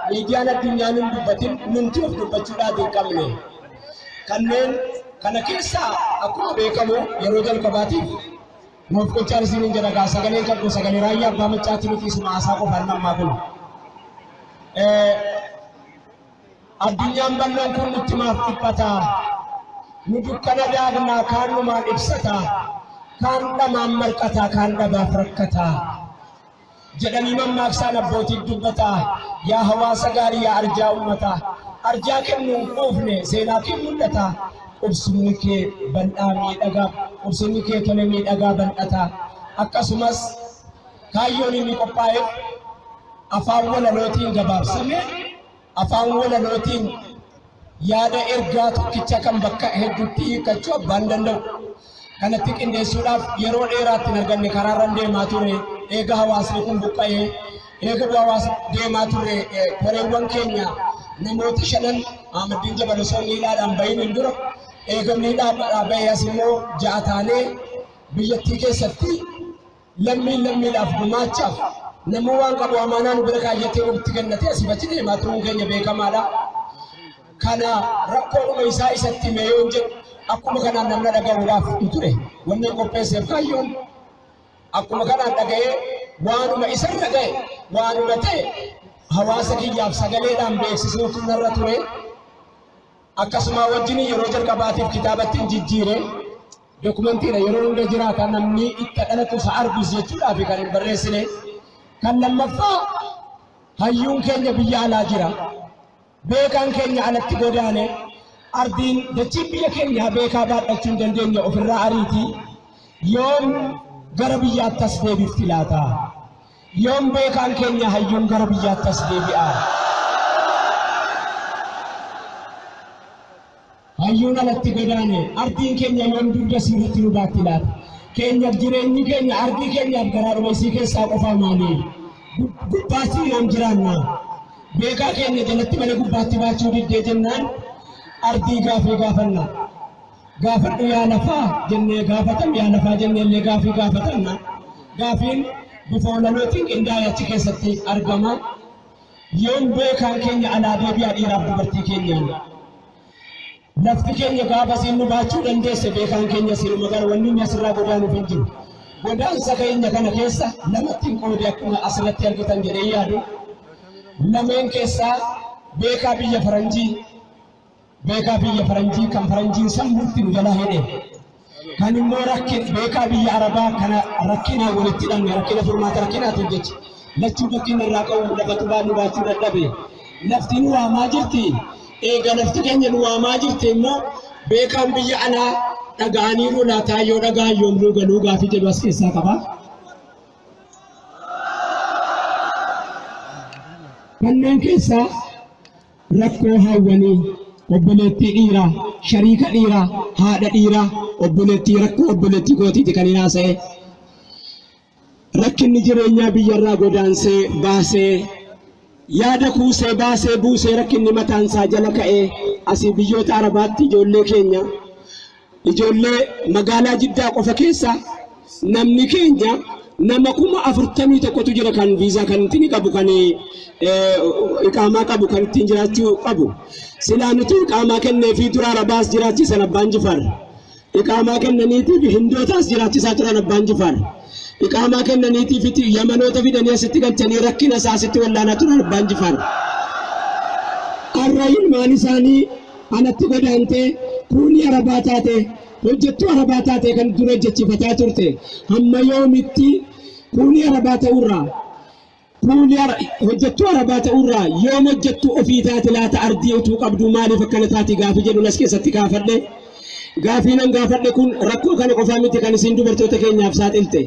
miidiyaan addunyaa nun dubbatin nunti of dubbachuudhaaf hin qabne. Kanneen kana keessaa akkuma beekamu yeroo jalqabaatiif nuuf qolchaan isiniin jedha gaa sagaleen kan kun sagalee raayyaa abbaa maccaatii miti isuma haasaa qofaan ammaa kun. Addunyaan bal'oon kun nutti maaf dhiphataa? Nu dukkana daagnaa kaan numaan ibsataa? Kaan dhamaan marqataa, kaan dhabaaf rakkataa. Jedhanii mammaaksaan abbootii dubbataa. Yaa hawaasa gaarii, yaa arjaa uummataa. Arjaa kennuun quufne seenaa kee mul'ata. Qubsumni kee bal'aa miidhagaa, qubsumni kee tole miidhagaa bal'ataa. Akkasumas kaayyoon inni qophaa'eef afaan walalootiin gabaabsame, afaan walalootiin yaada ergaa tokkicha kan bakka hedduutti hiikkachuu abbaan danda'u. Kanatti qindeessuudhaaf yeroo dheeraatti hin arganne, karaarra deemaa ture. Eega hawaasni kun buqqa'ee, eega hawaasni deemaa ture, koreewwan keenya namoota shanan Ahmadiin Jabal osoo miidhaadhaan bahin hin dura, eega miidhaadhaan bahee as immoo 6 taanee biyyattii keessatti lammiin lammiidhaaf gumaachaaf namuu waan qabu amaanaa nu bira kaayyatee ofitti kennatee asii achi deemaa turuun keenya beekamaadha. Kana rakkoodhuma isaa isatti himee yoon jedhu akkuma kanaan namna dhaga'uudhaaf hin ture. Wanni qopheesseef kaayyoon akkuma kanaan dhaga'ee waanuma isarra ga'e, waanuma ta'e hawaasa kiyyaaf sagaleedhaan beeksisuutu narra ture. Akkasuma wajjin yeroo jalqabaatiif kitaabatti hin jijjiire. Dokumentiidha yeroo hunda jiraata, namni itti dhalatu isa argus jechuudhaaf kan hin barreessine. Kan lammaffaa, hayyuun keenya biyya alaa jira. Beekaan keenya alatti godaane. Ardiin dachiin biyya keenyaa beekaa baadhachuu hin dandeenye, ofirraa ariiti. Yoom gara biyyaatti as deebifti laata? Yoom beekaan keenya hayyuun gara biyyaatti as deebi'a? Hayyuun alatti godaane, ardiin keenya yoom dugda sirriitti nu baatti laata? Keenyaaf jireenyi keenya ardii keenyaaf garaadhuma isii keessaa qofaa maali? Gubbaatti yoom jiraanna? Beekaa keenya jalatti malee gubbaatti baachuu diddee jennaan ardii gaafii gaafanna. Gaafadhu yaa lafaa jennee gaafatam, yaa lafaa jennee illee gaafii gaafatanna. Gaafiin bifa walalootiin qindaa'ee achi keessatti argama. Yoom beekaan keenya alaa deebi'a dhiiraaf dubartii keenyaan? Lafti keenya gaafa siin nu baachuu dandeesse beekaan keenya siinuma gara wanni inni asirraa godaanuuf hin jiru. Godaansa keenya kana keessa lamatti hin qoode akkuma asirratti argitan jedhee yaadu. Lameen keessaa beekaa biyya faranjii, beekaa biyya faranjii kan faranjiin sammuutti nu jalaa hidhe. Kan immoo rakkin beekaa biyya arabaa kana rakkinaan walitti hidhamne, rakkina furmaata rakkinaatiif jecha. Lachuu rakkina irraa qabu lafatu baannu baachuu dadhabe. Lafti nu waamaa jirti. Eega lafti keenya nu waamaa jirti immoo beekaan biyya alaa dhaga'aniiru laataa? Yoo dhaga'an yoom nuu galuu gaafii jedhu as keessaa qaba. Kanneen keessaa rakkoo hawwanii, obboleettii dhiiraa, shariika dhiiraa, haadha dhiiraa, obboleettii rakkoo obboleettii kootiiti kan hin haasa'e. Rakkinni jireenyaa biyyarraa godaansee baasee, yaada kuusee baasee buusee, rakkinni mataan isaa jala ka'ee asii biyyoota Arabaatti ijoollee keenya, ijoollee magaalaa Jiddaa qofa keessa namni keenya nama 41,000tu jira, kan viizaa kan ittiin qabu, kan iqaamaa qabu, kan ittiin jiraachuu qabu. Silaa nuti iqaamaa kennee fi dura Arabaas jiraachisan Abbaan Jifaar. Iqaamaa kennaniitiif Hindootaas jiraachisaa turan Abbaan Jifaar. Iqaamaa kennaniitiif Yamanoota fidanii asitti galchanii rakkina isaa asitti wallaanaa turan Abbaan Jifaar. Har'a ilmaan isaanii alatti godaantee kuuni Arabaa taate, hojjettuu Arabaa taate kan dura hojjechiifataa turte, hamma yoomitti kuuni Arabaa ta'urraa, kuuni hojjettuu Arabaa ta'urraa yoom hojjettuu ofii taate laata? Ardii utuu qabdu maaliif akkana taati gaafii jedhu as keessatti gaafadhe. Gaafii nan gaafadhe kun rakkoo kana qofaa miti kan isin dubartoota keenyaaf saaxilte.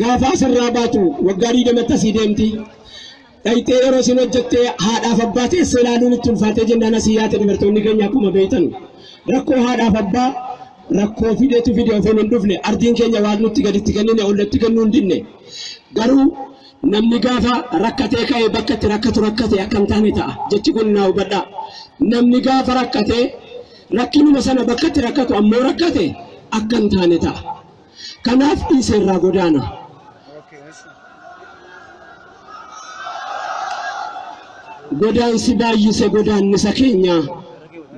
Gaafa asirraa baatu waggaa 20tti asii deemti. Dhayxee yeroo isin hojjettee haadhaaf abbaa teessee ilaaluun itti ulfaatee jennaan asii yaate dubartoonni keenya akkuma beektan. Rakkoo haadhaaf abbaa rakkoo fideetu fide, ofiin hin dhufne. Ardiin keenya waan nutti gaditti kennine ollatti kennuu hin dinne. Garuu namni gaafa rakkatee ka'ee bakka itti rakkatu rakkate akka hin taane ta'a. Jechi kun naa hubadhaa. Namni gaafa rakkatee rakkinuma sana bakka itti rakkatu ammoo rakkate akka hin taane ta'a. Kanaaf dhiisee irraa godaana. Godaansi baay'ise godaannisa keenya,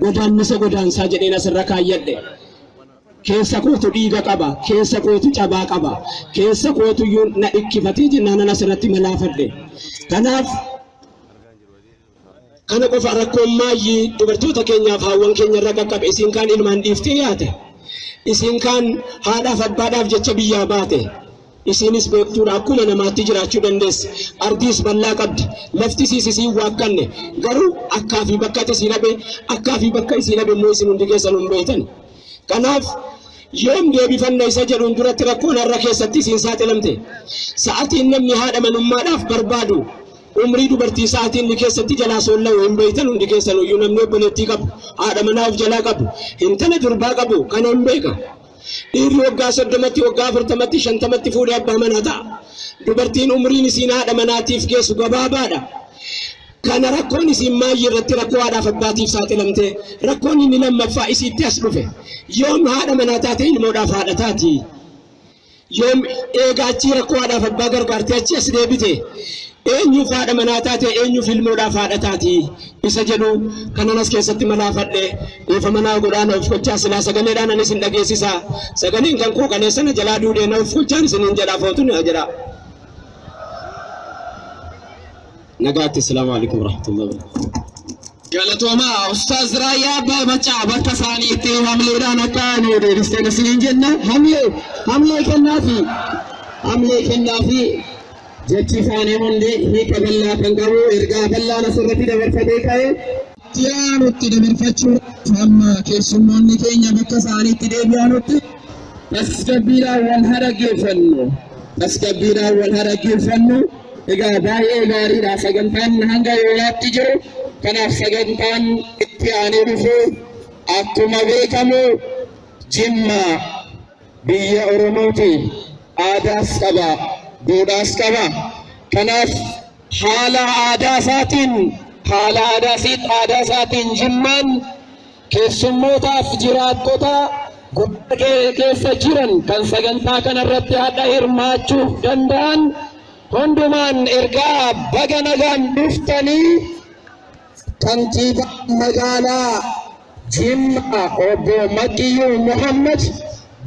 godaannisa godaansaa jedheen asirra kaayyadhe. Keessa kootu dhiiga qaba, keessa kootu cabaa qaba, keessa kootu iyyuu na dhikkifatee jennaan an asirratti malaafadhe. Kanaaf kana qofa rakkoon maayyii dubartoota keenyaaf haawwan keenya irra qaqqabe, isiin kaan ilmaan dhiiftee yaate. Isin kaan haadhaaf abbaadhaaf jecha biyyaa baate. Isinis beektuudha akkuma namaatti jiraachuu dandeessi. Ardiis bal'aa qabdi. Lafti isiis isiin waakkanne. Garuu akkaa fi bakka isii dhabe akkaa fi bakka isii dhabe immoo isin hundi keessan hin beektan. Kanaaf yoom deebifanna isa jedhuun duratti rakkoon har'a keessatti isiin saaxilamte. Sa'aatiin namni haadha manummaadhaaf barbaadu umrii dubartii sa'aatiin inni keessatti jalaa soolla'u hin beektan hundi keessan iyyuu namni obboleettii qabu haadha manaa of jalaa qabu intala durbaa qabu kana hin beeka. Dhiirri waggaa 30tti waggaa 40tti 50tti fuudhee abbaa manaa ta'a. Dubartiin umriin isiin haadha manaatiif geessu gabaabaadha. Kana rakkoon isiin maayyii irratti rakkoo haadhaaf abbaatiif saaxilamte rakkoon inni lammaffaa isiitti as dhufe. Yoom haadha manaa taate ilmoodhaaf haadha taati. Yoom eegaa achii rakkoo haadhaaf abbaa gargaartee achi as deebite. Eenyuuf haadha manaa taate eenyuuf ilmoodhaaf haadha taati isa jedhu kanan as keessatti malaafadhe dhiifa manaa godhaa na of gochaa silaa sagaleedhaan anis hin dhageessisa sagaleen kan koo kaleessa na jalaa duudhee na of gochaan isiniin jedhaa footu na jedha. Nagaatti assalaamu alaikum warahmatullahi wabarakatuh. Galatoomaa Ustaaz Raayyaa Abbaa Maccaa bakka isaaniitti hamleedhaan akka nu deebistan isiniin jenna. Hamlee hamlee kennaafi hamlee kennaafi jechi isaanii hundi hiika bal'aa kan qabu ergaa bal'aan asirratti dabarfatee ka'e. Itti dabarfachuuf amma keessummoonni keenya bakka isaaniitti deebi'anutti tasgabbiidhaan wal haa dhaggeeffannu. Tasgabbiidhaan wal haa dhaggeeffannu. Egaa baay'ee gaariidha sagantaan hanga yoonaatti jiru. Kanaaf sagantaan itti aanee dhufu akkuma beekamu Jimma biyya Oromooti. Aadaas qaba, duudhaas qaba. Kanaaf haala aadaa isaatiin haala aadaa isaatiin Jimmaan keessummootaaf jiraattota guddaa keessa jiran kan sagantaa kanarratti hadha hirmaachuuf danda'an hundumaan ergaa baga nagaan dhuftanii kantiibaa magaalaa Jimma obbo Maqiyyuu Muhammad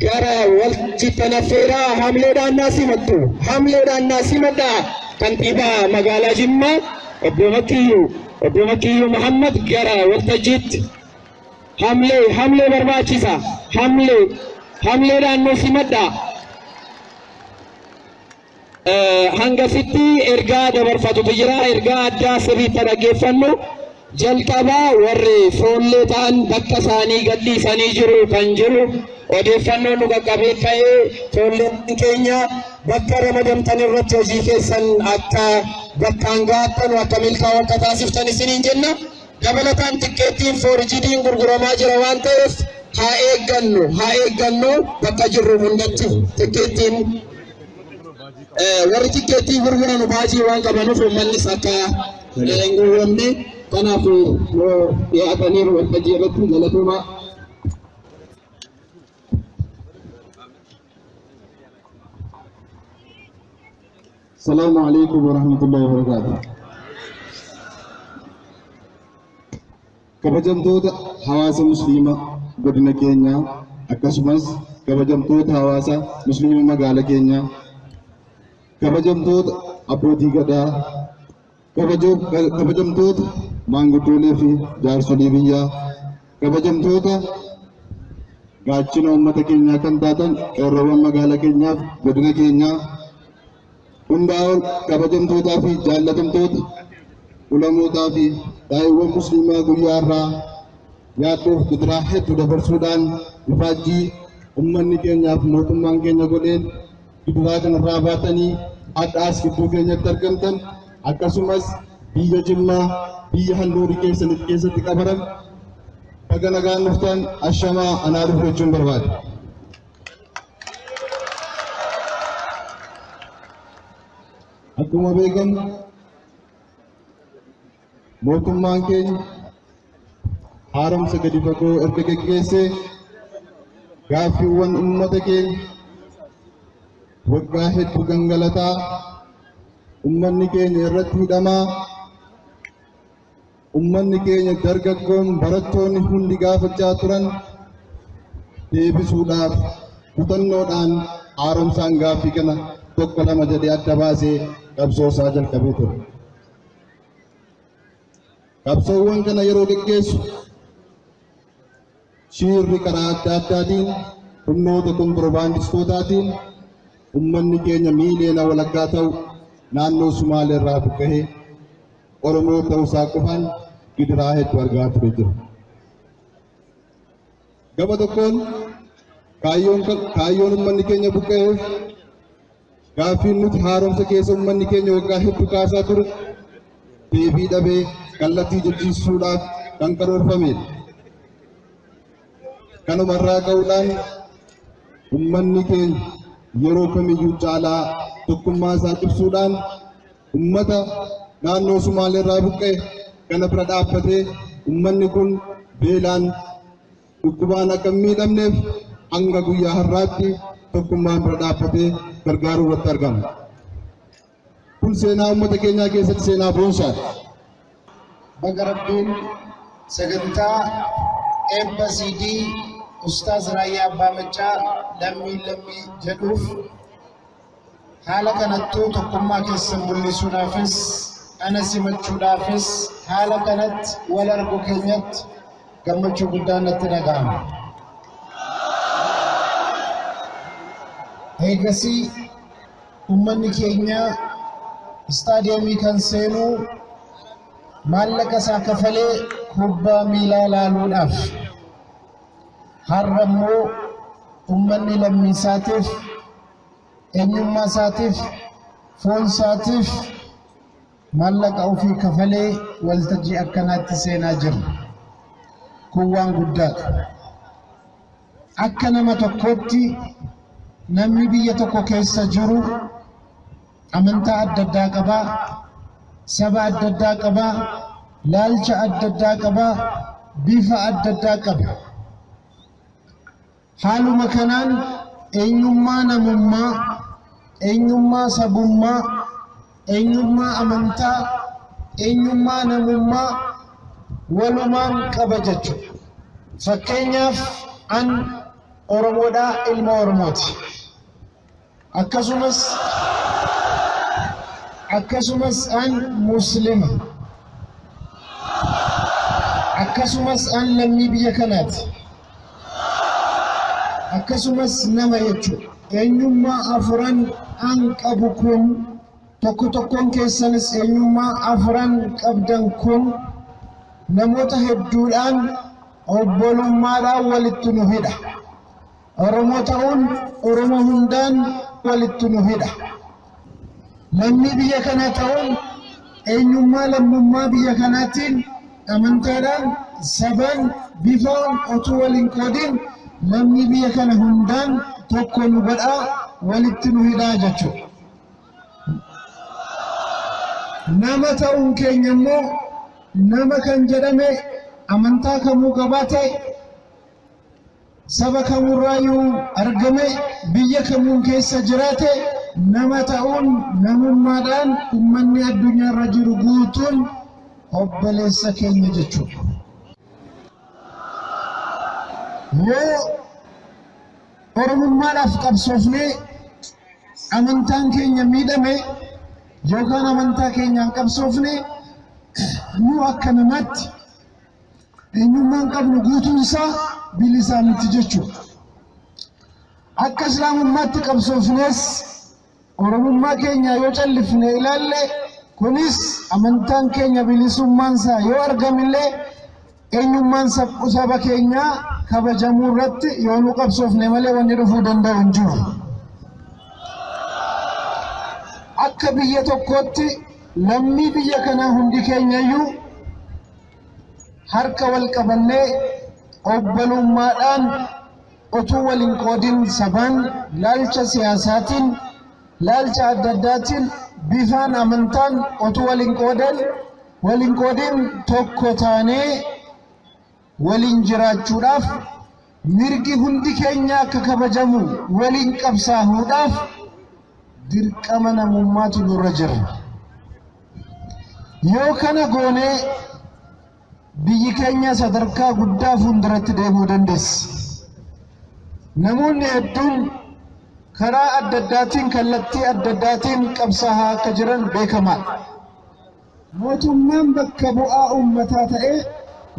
gara waltajjiitti affeeraa hamleedhaan naa simattu hamleedhaan naa simadhaa kantiibaa magaalaa Jimmaa obbo Maqiyyuu Muhammad gara waltajjiitti hamlee hamlee barbaachisa hamlee hamleedhaan nu simadhaa. Hangasitti ergaa dabarfatutu jira ergaa addaa sirriitti dhaggeeffannu jalqabaa warri foollee ta'an bakka isaanii gadhiisanii jiru kan jiru odeeffannoo nu qaqqabee ka'ee foolleen keenya bakka ramadamtan irratti hojii keessan akka bakkaan gahattanu akka milkaa'u akka taasiftan isiniin jenna. Dabalataan tikkeettiin foorjidiin gurguramaa jira waan ta'eef haa eeggannu bakka jirru hundatti tikkeettiin warri tikkeettii gurguran baajii waan qabanuuf uummannis akka hin gowwoomne kanaaf dhiyaataniiru waltajjii irratti galatoomaa. Salaamu alaikum warahmatullahi wabarakatuh. Kabajamtoota hawaasa musliimaa godina keenyaa akkasumas kabajamtoota hawaasa musliimaa magaalaa keenyaa kabajamtoota abbootii gadaa kabajamtoota maanguddoolee fi jaarsolii biyyaa kabajamtoota gaachana uummata keenyaa kan taatan qeerroowwan magaalaa keenyaaf godina keenyaa hundaa ol kabajamtootaa fi jaallatamtoota ulamootaa fi daa'imman musliimaa guyyaa irraa yaaddoof gidiraa hedduu dabarsuudhaan ifaajjii uummanni keenyaaf mootummaan keenya godheen gidiraa kanarraa baatanii hadhaas gidduu keenyatti argamtan akkasumas biyya Jimmaa biyya handhuurii keessanitti keessatti qabaran baga nagaan dhuftan ashamaa anaa dhufu jechuun barbaada. Akkuma beekamu mootummaan keenya haaromsa gadi fagoo erga geggeessee gaaffiiwwan uummata keenya waggaa hedduu gangalataa uummanni keenya irratti hidhamaa uummanni keenya dargaggoon barattoonni hundi gaafachaa turan deebisuudhaaf kutannoodhaan haaromsaan gaaffii kana tokko lama jedhee adda baasee qabsoo isaa jalqabee ture. Qabsoowwan kana yeroo geggeessu shiirri karaa adda addaatiin humnoota kontiroobaandistootaatiin uummanni keenya miiliyoona walakkaa ta'u naannoo Sumaalee irraa buqqa'ee Oromoo ta'uusaa qofaan gidiraa hedduu argaa ture jira. Gama tokkoon kaayyoon uummanni keenya buqqa'eef gaaffiin nuti haaromsa keessa uummanni keenya waggaa hedduu kaasaa ture deebii dhabee kallattii jijjiirsuudhaaf kan karoorfamedha. Kanumarraa ka'uudhaan uummanni keenya yeroo kamiyyuu caalaa tokkummaa isaa cimsuudhaan uummata naannoo Sumaalee irraa buqqa'e kana bira dhaabbatee uummanni kun beelaan dhukkubaan akka hin miidhamneef hanga guyyaa har'aatti tokkummaan bira dhaabbatee gargaaruu irratti argama. Kun seenaa uummata keenyaa keessatti seenaa boonsaadha. Baga Rabbiin sagantaa eebba CD Ustaaz Raayyaa Abbaa Maccaa lammii lammii jedhuuf haala kanattuu tokkummaa keessan mul'isuudhaafis ana simachuudhaafis haala kanatti wal argu keenyatti gammachuu guddaan natti dhaga'ama. Eegasii uummanni keenya istaadiyoomii kan seenuu maallaqa isaa kafalee kubbaa miilaa laaluudhaaf har'a immoo uummanni lammii isaatiif eenyummaa isaatiif foon isaatiif maallaqa ofii kafalee waltajjii akkanaatti seenaa jira. Kun waan guddaadha. Akka nama tokkootti namni biyya tokko keessa jiru amantaa adda addaa qabaa, saba adda addaa qabaa, laalcha adda addaa qabaa, bifa adda addaa qaba. Haaluma kanaan eenyummaa namummaa, eenyummaa sabummaa, eenyummaa amantaa, eenyummaa namummaa walumaan qaba jechuudha. Fakkeenyaaf an Oromoodhaa ilma Oromooti. Akkasumas an Muslima. Akkasumas an lammii biyya kanaati. Akkasumas nama jechuudha. Eenyummaa afuran an qabu kun tokko tokkoon keessanis eenyummaa afuran qabdan kun namoota hedduudhaan obbolummaadhaan walitti nu hidha. Oromoo ta'uun Oromoo hundaan walitti nu hidha. Lammii biyya kanaa ta'uun eenyummaa lammummaa biyya kanaatiin amantaadhaan sabaan bifaan otuu waliin qoodin lammii biyya kana hundaan tokko nu godhaa walitti nu hidhaa jechuudha. Nama ta'uun keenya immoo nama kan jedhame amantaa kamuu qabaate saba kamurraayyuu argame biyya kamuun keessa jiraate nama ta'uun namummaadhaan uummanni addunyaarra jiru guutuun obboleessa keenya jechuudha. Yoo Oromummaadhaaf qabsoofnee amantaan keenya miidhame yookaan amantaa keenyaan qabsoofne nu akka namaatti eenyummaan qabnu guutuun isaa bilisaa miti jechuudha. Akka islaamummaatti qabsoofnes Oromummaa keenya yoo callifne ilaalle kunis amantaan keenya bilisummaan isaa yoo argamillee eenyummaan saba keenyaa kabajamuu irratti yoo nu qabsoofne malee wanni dhufuu danda'u hin jiru. Akka biyya tokkootti lammii biyya kanaa hundi keenyayyuu harka wal qabannee obbolummaadhaan otuu waliin qoodin sabaan laalcha siyaasaatiin laalcha adda addaatiin bifaan amantaan otuu waliin qoodin tokko taanee waliin jiraachuudhaaf mirgi hundi keenya akka kabajamu waliin qabsaahuudhaaf dirqama namummaatu nurra jira. Yoo kana goonee biyyi keenya sadarkaa guddaa fuulduratti deemuu dandeessi. Namoonni hedduun karaa adda addaatiin kallattii adda addaatiin qabsaa'aa akka jiran beekamaadha. Mootummaan bakka bu'aa uummataa ta'ee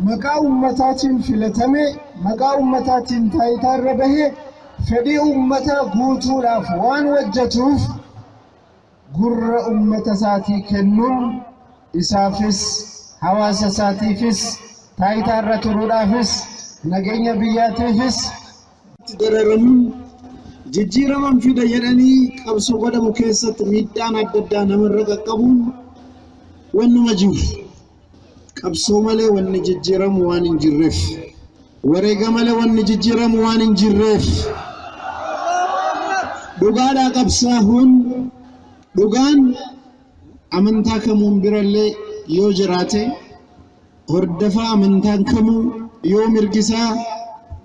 maqaa uummataatiin filatame maqaa uummataatiin taayitaa irra bahee Fedhii uummataa guutuudhaaf waan hojjetuuf gurra uummata isaatii kennuun isaafis hawaasa isaatiifis taayitaa irra turuudhaafis nageenya biyyaatiifis dararamuun jijjiiraman fida jedhanii qabsoo godhamu keessatti miidhaan adda addaa namarra qaqqabuun wannuma jiru. Qabsoo malee wanni jijjiiramu waan hin jirreef, wareega malee wanni jijjiiramu waan hin jirreef, dhugaadhaa qabsaahuun dhugaan amantaa kamuun birallee yoo jiraate, hordofaa amantaan kamuu yoo mirgisaa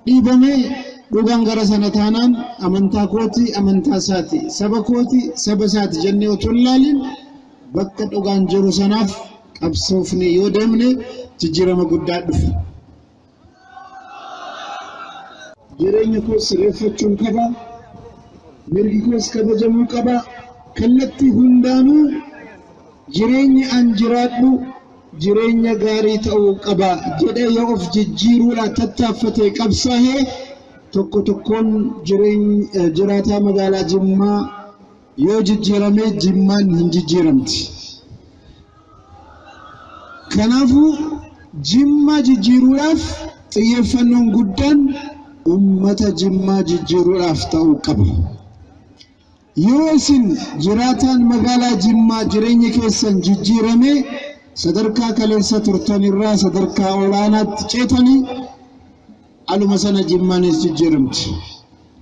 dhiibame, dhugaan gara sana taanaan amantaa kooti amantaa isaati, saba kooti saba isaati jennee otoo hin ilaalin bakka dhugaan jiru sanaaf qabsoofne yoo deemne jijjiirama guddaa dhufa. Jireenya koos sirreeffachuun qaba. Mirgi koos kabajamuu qaba. Kallattii hundaanuu jireenyi an jiraadhu jireenya gaarii ta'uu qaba jedhee yoo of jijjiiruudhaan tattaaffatee qabsaa'ee, tokko tokkoon jiraataa magaalaa Jimmaa yoo jijjiirame Jimmaan hin jijjiiramti. Kanaafuu Jimmaa jijjiiruudhaaf xiyyeeffannoon guddaan uummata Jimmaa jijjiiruudhaaf ta'uu qaba. Yoo isin jiraataan magaalaa Jimmaa jireenyi keessan jijjiirame, sadarkaa kaleessa turtan irraa sadarkaa olaanaatti ceetanii, aluma sana Jimmaanis jijjiiramti.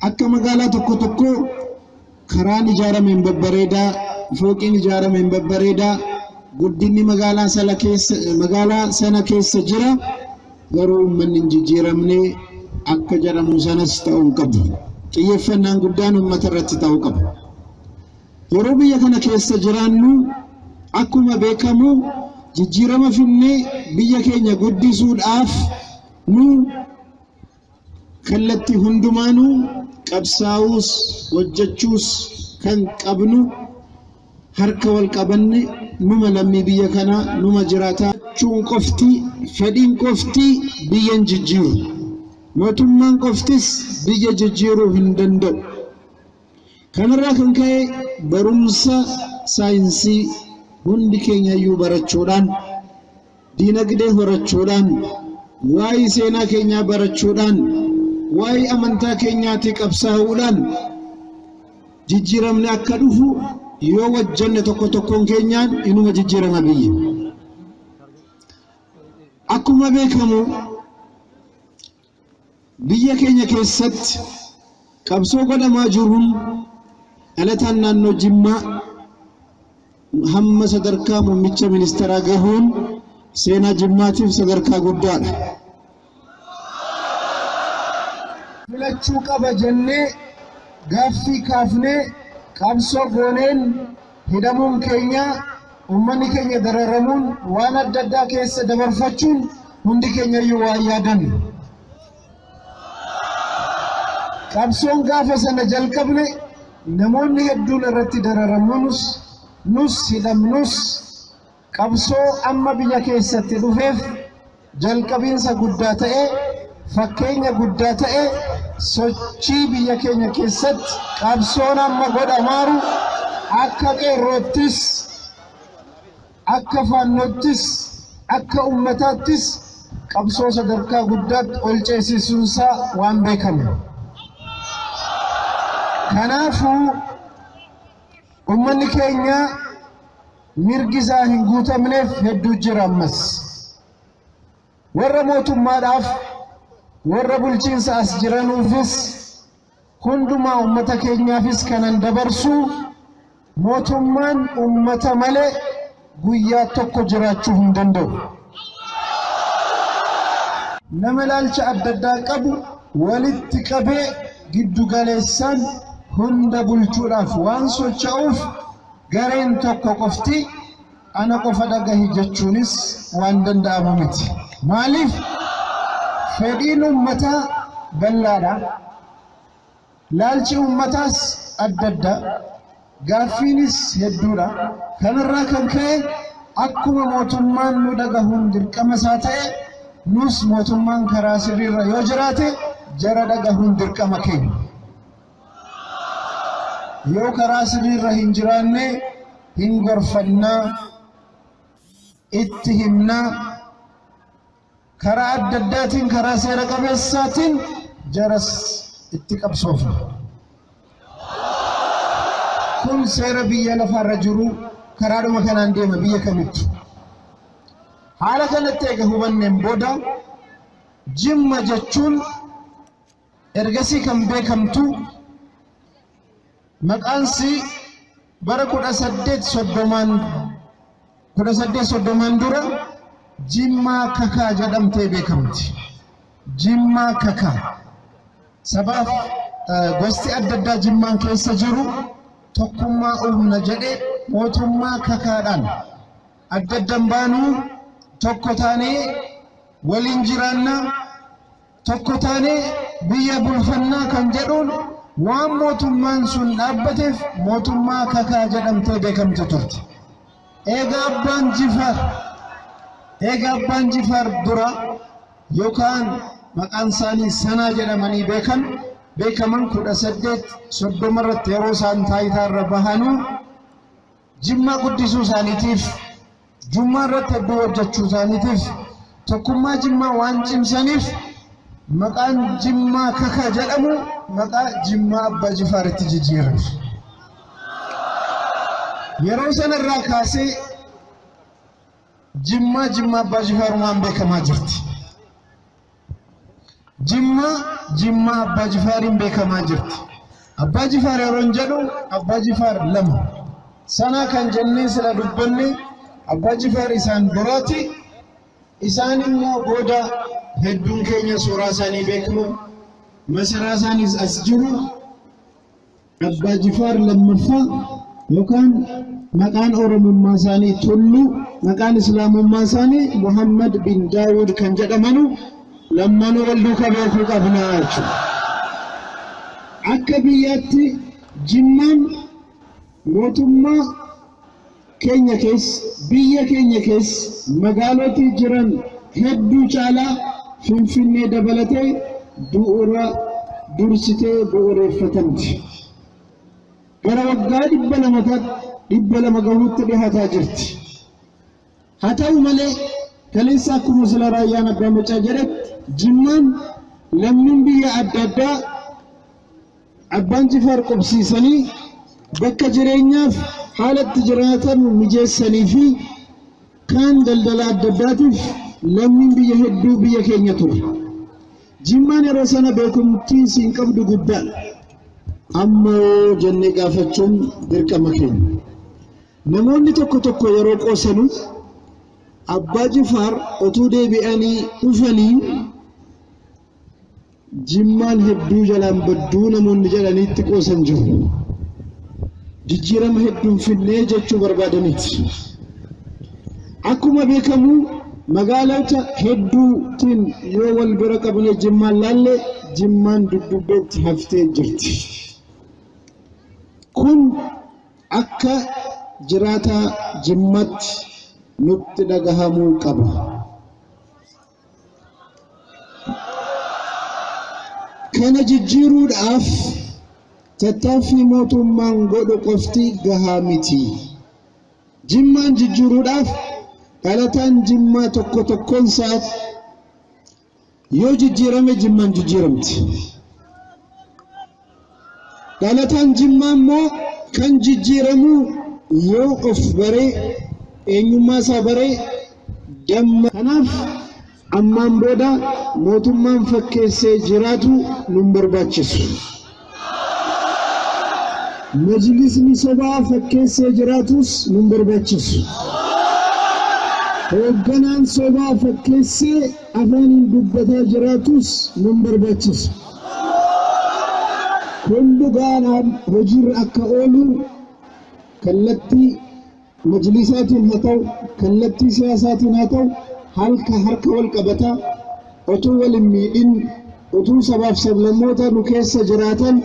Akka magaalaa tokko tokkoo karaan ijaarame hin babbareedaa, fooqiin ijaarame hin babbareedaa, guddinni magaalaa sana keessa jira, garuu uummanni hin jijjiiramne akka jedhamu sanas ta'uu hin qabu. Xiyyeeffannaan guddaan uummata irratti ta'uu qaba. Yeroo biyya kana keessa jiraannu, akkuma beekamu, jijjiirama finnee biyya keenya guddisuudhaaf nu kallattii hundumaanuu qabsaa'uus hojjechuus kan qabnu harka wal qabanne numa lammii biyya kanaa numa jiraataa jechuun qofti, fedhiin qofti biyya hin jijjiiru. Mootummaan qoftis biyya jijjiiruu hin danda'u. Kanarraa kan ka'e barumsa saayinsii hundi keenya iyyuu barachuudhaan, diinagdee horachuudhaan, waa'ee seenaa keenyaa barachuudhaan, waa'ee amantaa keenyaatii qabsaa'uudhaan jijjiiramni akka dhufu yoo wajjanne tokko tokkoon keenyaan inuma jijjiirama biyyi. Akkuma beekamu, biyya keenya keessatti qabsoo godhamaa jiruun dhalataan naannoo Jimmaa hamma sadarkaa muummicha ministeeraa gahuun seenaa Jimmaatiif sadarkaa guddaadha. Filachuu qaba jennee gaaffii kaafnee qabsoo gooneen hidhamuun keenya, uummanni keenya dararamuun, waan adda addaa keessa dabarfachuun hundi keenya iyyuu waan yaadannu. Qabsoon gaafa sana jalqabne namoonni hedduun irratti dararamuunus, nus hidhamnus, qabsoo amma biyya keessatti dhufeef jalqabiinsa guddaa ta'e, fakkeenya guddaa ta'e, sochii biyya keenya keessatti qabsoon amma godhamaaru akka qeerroottis, akka faannoottis, akka ummataattis qabsoo sadarkaa guddaatti ol ceesisuunsaa waan beekamu. Kanaafuu ummanni keenya mirgi isaa hin guutamneef hedduu jira ammas. Warra mootummaadhaaf, warra bulchiinsa as jiranuufis, hundumaa ummata keenyaafis kanan dabarsu, mootummaan ummata malee guyyaa tokko jiraachuu hin danda'u. Nama ilaalcha adda addaa qabu walitti qabee giddu galeessaan hunda bulchuudhaaf waan socho'uuf, gareen tokko qofti ana qofa dhagahi jechuunis waan danda'amu miti. Maaliif? Fedhiin uummataa bal'aadha. Laalchi uummataas adda adda. Gaaffiinis hedduudha. Kanarraa kan ka'e akkuma mootummaan nu dhagahuun dirqama isaa ta'e, nus mootummaan karaa sirriirra yoo jiraate jara dhagahuun dirqama keenya. Yoo karaa sirriirra hin jiraanne hin gorfannaa, itti himnaa, karaa adda addaatiin karaa seera qabeessaatiin jaras itti qabsoofna. Kun seera biyya lafaarra jiru karaadhuma kanaan deema biyya kamittu. Haala kanatti eega hubanneen booda Jimma jechuun ergasii kan beekamtu maqaansi bara 1830n dura Jimmaa Kakaa jedhamtee beekamti. Jimmaa Kakaa. Sabaaf gosti adda addaa Jimmaan keessa jiru tokkummaa uumna jedhee mootummaa kakaadhaan adda addan baanuu tokko taanee waliin jiraannaa tokko taanee biyya bulfannaa kan jedhuun waan mootummaan sun dhaabbateef mootummaa kakaa jedhamtee beekamte turte. Eega abbaan Jifaar dura yookaan maqaan isaanii Sanaa jedhamanii beekaman 1830 irratti yeroo isaan taayitaa irra bahanuu Jimmaa guddisuu isaaniitiif, Jimmaa irratti hedduu hojjechuu isaaniitiif, tokkummaa Jimmaa waan cimsaniif maqaan Jimmaa Kakaa jedhamu maqaa Jimmaa Abbaa Jifaaritti jijjiirame. Yeroo sanarraa kaasee Jimmaa Jimmaa Abbaa Jifaarumaan beekamaa jirti. Jimmaa Jimmaa Abbaa Jifaariin beekamaa jirti. Abbaa Jifaar yeroo jedhu Abbaa Jifaar lama. Sana kan jennee sila dubbanne Abbaa Jifaar isaan duraati. Isaan immoo booda hedduun keenya suuraa isaanii beeknu. Masaraa isaaniis as jiru. Abbaa Jifaar lammaffaa yookaan maqaan Oromummaa isaanii Tulluu, maqaan Islaamummaa isaanii Muhammad bin Daawud kan jedhamanu lammanuu wal duukaa beekuu qabnaa jechuudha. Akka biyyaatti Jimmaan mootummaa keenya keessa, biyya keenya keessa magaalotii jiran hedduu caalaa Finfinnee dabalatee bu'uura dursitee bu'uureeffatamti. Gara waggaa 200 gahuutti dhihataa jirti. Haa ta'u malee kaleessa akkuma sila raayyaan Abbaa Macaa jedhetti Jimmaan lammiin biyya adda addaa Abbaan Jifaar qubsiisanii bakka jireenyaaf haala itti jiraatan mijeessanii fi kaan daldala adda addaatiif lammiin biyya hedduu biyya keenya ture. Jimmaan yeroo sana beekumtii siin qabdu guddaadha. Amma yoo jennee gaafachuun dirqama keenya. Namoonni tokko tokko yeroo qoosanu Abbaa Jifaar otuu deebi'anii dhufanii Jimmaan hedduu jalaan badduu namoonni jedhaniitti qoosan jiru. Jijjiirama hedduun finnee jechuu barbaadaniiti. Akkuma beekamu magaalota hedduutiin yoo wal bira qabne Jimmaan laalle Jimmaan dudduubbeetti haftee jirti. Kun akka jiraataa Jimmaatti nutti dhagahamuu qaba. Kana jijjiiruudhaaf tattaaffii mootummaan godhu qofti gahaa miti. Jimmaan jijjiiruudhaaf dhalataan Jimmaa tokko tokkoon isaa yoo jijjiirame Jimmaan jijjiiramti. Dhalataan Jimmaa immoo kan jijjiiramu yoo of baree, eenyummaa isaa baree damma. Kanaaf ammaan booda mootummaan fakkeessee jiraatu nun barbaachisu. Majlisni sobaa fakkeessee jiraatus nun barbaachisu. Hoogganaan sobaa fakkeessee afaaniin dubbataa jiraatus nun barbaachisu. Kun dhugaadhaan hojiirra akka oolu kallattii majlisaatiin haa ta'u, kallattii siyaasaatiin haa ta'u, halka harka wal qabataa otuu wal hin miidhin, utuu sabaaf sablammoota nu keessa jiraatan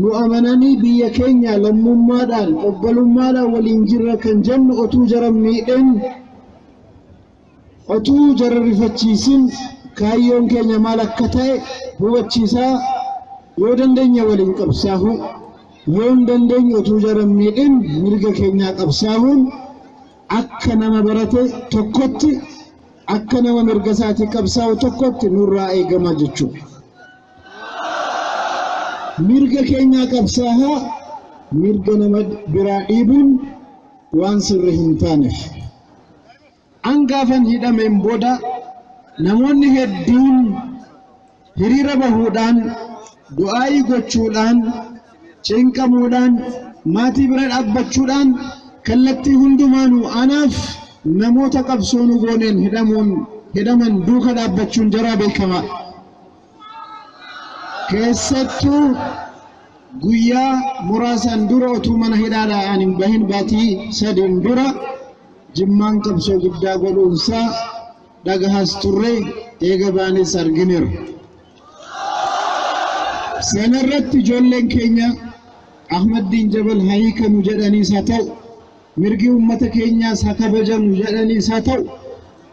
nu amananii biyya keenya lammummaadhaan obbolummaadhaan waliin jirra kan jennu otuu jara miidhin, otuu jara rifachiisin, kaayyoon keenya maal akka ta'e hubachiisaa yoo dandeenye waliin qabsaahu. Yoo hin dandeenye utuu jara hin miidhin mirga keenyaa qabsaa'uun akka nama barate tokkotti akka nama mirga isaatii qabsaa'u tokkotti nurraa eegama jechuudha. Mirga keenyaa qabsaa'aa mirga nama biraa dhiibuun waan sirri hin taaneef. An gaafan hidhameen booda namoonni hedduun hiriira bahuudhaan, du'aayii gochuudhaan, cinqamuudhaan, maatii bira dhaabbachuudhaan kallattii hundumaanuu anaaf namoota qabsoo nu gooneen hidhaman duuka dhaabbachuun jaraa beekamaa. Keessattuu guyyaa muraasaan dura utuu mana hidhaadhaa ani hin bahin baatii sadiin dura Jimmaan qabsoo guddaa godhuunsaa dhagahaas turre eega baanes argineerra. Sanarratti ijoolleen keenya Ahmaddiin Jabal haa hiikamu jedhaniis haa ta'u, mirgi uummata keenyaas haa kabajamu jedhaniis haa ta'u,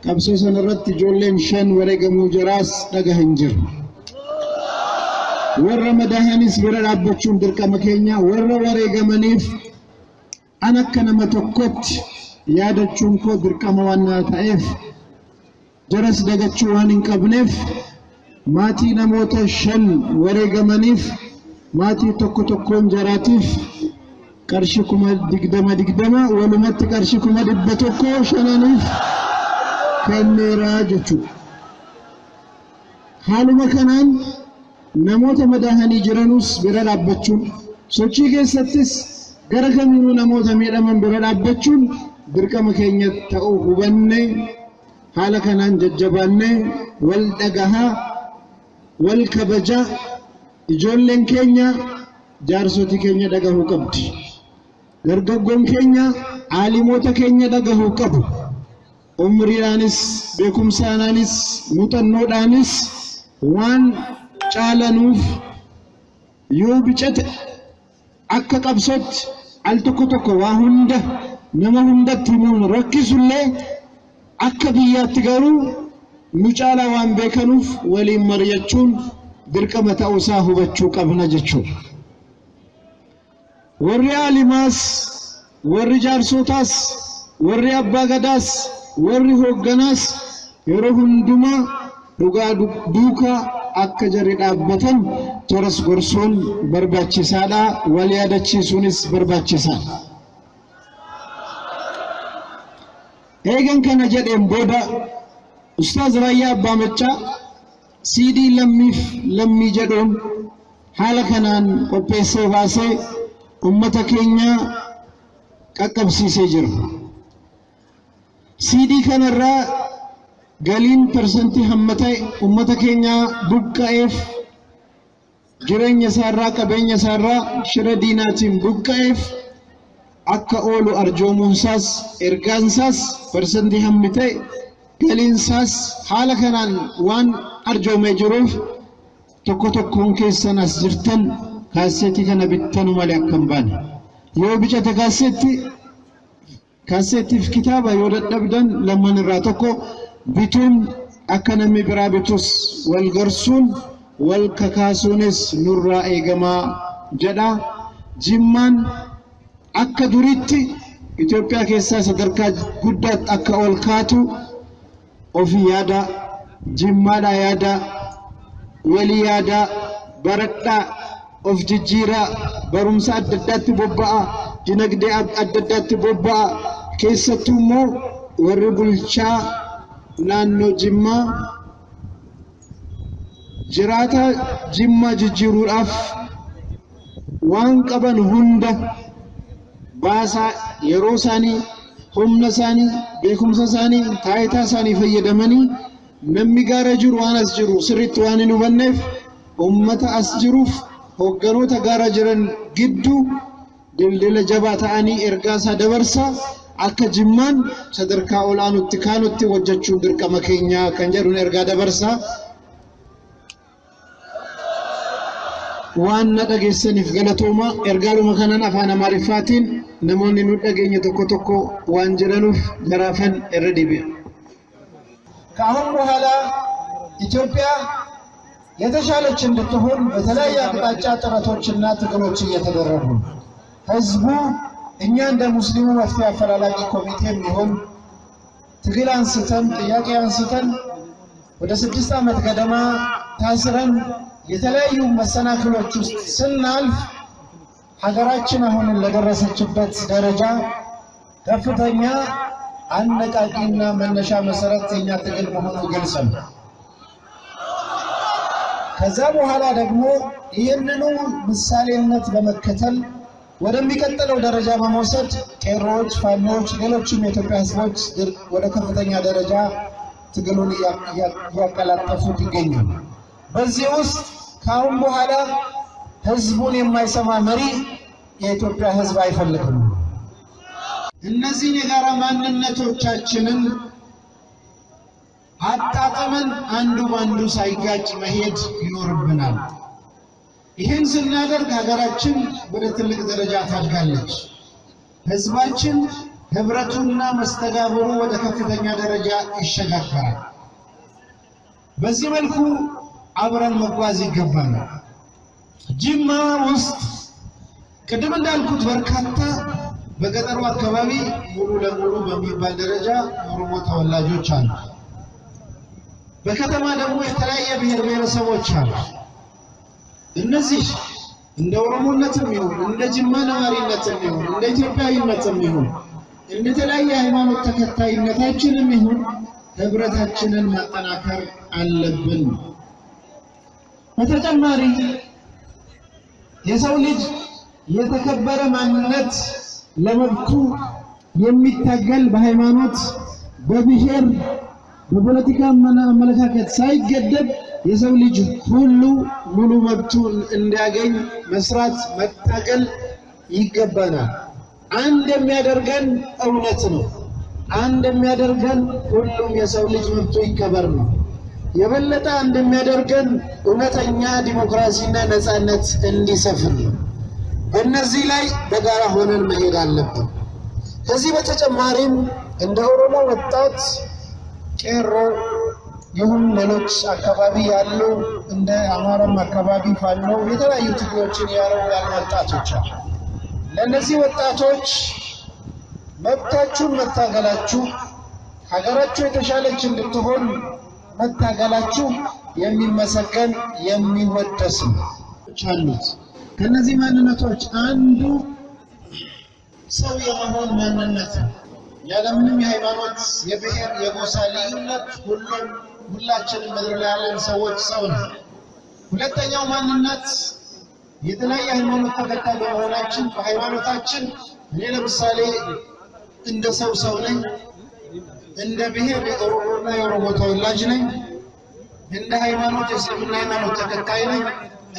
qabsoo sanarratti ijoolleen 5 wareegamuu jiraas dhagaha hin jiru. Warra madahanis bira dhaabbachuun dirqama keenya, warra wareegamaniif an akka nama tokkotti yaadachuun koo dirqama waan naa ta'eef jaras dagachuu waan hin qabneef maatii namoota 5 wareegamaniif maatii tokko tokkoon jaraatiif qarshii 20,000 walumatti qarshii 100,000 shananiif kenneeraa jechuudha. Haaluma kanaan namoota madaahanii jiranus bira dhaabbachuun sochii keessattis gara kamiinuu namoota miidhaman bira dhaabbachuun dirqama keenya ta'uu hubannee haala kanaan jajjabaannee wal dhagahaa wal kabajaa ijoolleen keenya jaarsotii keenya dhagahuu qabdi. Dargaggoon keenya aalimoota keenya dhagahuu qabu. Umriidhaanis beekumsaanaanis muuxannoodhaanis waan caalanuuf yoo bicate akka qabsootti al tokko tokko waa hunda nama hundatti himuun rakkisullee akka biyyaatti garuu nu caalaa waan beekanuuf waliin mari'achuun dirqama ta'uusaa hubachuu qabna jechuudha. Warri aalimaas, warri jaarsootaas, warri abbaa gadaas, warri hoogganaas yeroo hundumaa dhugaa duukaa akka jarri dhaabbatan toras gorsuun barbaachisaadha, wal yaadachiisuunis barbaachisaadha. Eegan kana jedheen booda Ustaaz Raayyaa Abbaa Maccaa CD lammiif lammii jedhuun haala kanaan qopheessee baasee uummata keenya qaqqabsiisee jira. CD kanarraa galiin persentii hamma ta'e uummata keenya buqqa'eef jireenya isaarraa qabeenya isaarraa shira diinaatiin buqqa'eef akka oolu arjoomuunsaas ergaansaas persentii hammi ta'e galiinsaas haala kanaan waan arjoomee jiruuf tokko tokkoon keessan as jirtan kaasseetii kana bittanu malee akka hin baane. Yoo bicate kaasseettiif kitaaba yoo dadhabdan lamman irraa tokko bituun akka namni biraa bitus wal gorsuun wal kakaasuunis nurraa eegamaa jedha. Jimmaan akka duriitti Itoophiyaa keessaa sadarkaa guddaatti akka ol kaatu ofii yaada, Jimmaadhaa yaada, walii yaada, baradhaa, of jijjiiraa, barumsa adda addaatti bobba'a, dinagdee adda addaatti bobba'a. Keessattuu immoo warri bulchaa naannoo Jimmaa jiraata Jimmaa jijjiiruudhaaf waan qaban hunda baasaa yeroo isaanii, humna isaanii, beekumsa isaanii, taayitaa isaanii fayyadamanii namni gaara jiru waan as jiru sirriitti waan hin hubanneef uummata as jiruuf hoogganoota gaara jiran gidduu dildila jabaa ta'anii ergaa isaa dabarsa akka Jimmaan sadarkaa olaanutti kaanutti hojjechuun dirqama keenya kan jedhuun ergaa dabarsa. Waan na dhageessaniif galatooma. Ergaadhuma kanaan afaan Amaariffaatiin namoonni nu dhageenye tokko tokko waan jedhanuuf garaafan irra deebi'a. ከአሁን በኋላ ኢትዮጵያ የተሻለች እንድትሆን በተለያየ አቅጣጫ ጥረቶችና ትግሎች እየተደረጉ ነው። ህዝቡ እኛ እንደ ሙስሊሙ መፍትሄ አፈላላጊ ኮሚቴም ይሁን ትግል አንስተን ጥያቄ አንስተን ወደ 6 ዓመት ገደማ ታስረን የተለያዩ መሰናክሎች ውስጥ ስናልፍ ሀገራችን አሁን ለደረሰችበት ደረጃ ከፍተኛ አነቃቂና መነሻ መሰረት የኛ ትግል መሆኑ ግልጽ ነው። ከዛ በኋላ ደግሞ ይህንኑ ምሳሌነት በመከተል ወደሚቀጥለው ደረጃ በመውሰድ ቄሮዎች፣ ፋኖዎች፣ ሌሎችም የኢትዮጵያ ህዝቦች ወደ ከፍተኛ ደረጃ ትግሉን እያቀላጠፉት ይገኛሉ። በዚህ ውስጥ ከአሁን በኋላ ህዝቡን የማይሰማ መሪ የኢትዮጵያ ህዝብ አይፈልግም። እነዚህን የጋራ ማንነቶቻችንን አጣጥመን አንዱ ባንዱ ሳይጋጭ መሄድ ይኖርብናል። ይህን ስናደርግ ሀገራችን ወደ ትልቅ ደረጃ ታድጋለች። ህዝባችን ህብረቱና መስተጋብሩ ወደ ከፍተኛ ደረጃ ይሸጋገራል። በዚህ መልኩ አብረን መጓዝ ይገባናል። ጅማ ውስጥ ቅድም እንዳልኩት በርካታ በገጠሩ አካባቢ ሙሉ ለሙሉ በሚባል ደረጃ የኦሮሞ ተወላጆች አሉ። በከተማ ደግሞ የተለያየ ብሔር ብሔረሰቦች አሉ። እነዚህ እንደ ኦሮሞነትም ይሁን እንደ ጅማ ነዋሪነትም ይሁን እንደ ኢትዮጵያዊነትም ይሁን እንደ ተለያየ ሃይማኖት ተከታይነታችንም ይሁን ህብረታችንን ማጠናከር አለብን። በተጨማሪ የሰው ልጅ የተከበረ ማንነት ለመብቱ የሚታገል በሃይማኖት፣ በብሔር፣ በፖለቲካ አመለካከት ሳይገደብ የሰው ልጅ ሁሉ ሙሉ መብቱን እንዲያገኝ መስራት መታገል ይገባናል። አንድ የሚያደርገን እውነት ነው። አንድ የሚያደርገን ሁሉም የሰው ልጅ መብቱ ይከበር ነው። የበለጠ አንድ የሚያደርገን እውነተኛ ዲሞክራሲና ነፃነት እንዲሰፍን ነው። በእነዚህ ላይ በጋራ ሆነን መሄድ አለብን። ከዚህ በተጨማሪም እንደ ኦሮሞ ወጣት ቄሮ ይሁን ሌሎች አካባቢ ያሉ እንደ አማራም አካባቢ ፋኖ የተለያዩ ትግሎችን ያረው ያሉ ወጣቶች አሉ። ለእነዚህ ወጣቶች መብታችሁን መታገላችሁ፣ ሀገራችሁ የተሻለች እንድትሆን መታገላችሁ የሚመሰገን የሚወደስ ነው አሉት። ከነዚህ ማንነቶች አንዱ ሰው የመሆን ማንነት ነው። ያለምንም የሃይማኖት፣ የብሔር፣ የጎሳ ልዩነት ሁሉም ሁላችንም ምድር ላይ ያለን ሰዎች ሰው ነው። ሁለተኛው ማንነት የተለያየ ሃይማኖት ተከታይ በመሆናችን በሃይማኖታችን እኔ ለምሳሌ እንደ ሰው ሰው ነኝ፣ እንደ ብሔር የኦሮሞና የኦሮሞ ተወላጅ ነኝ፣ እንደ ሃይማኖት የእስልምና ሃይማኖት ተከታይ ነኝ፣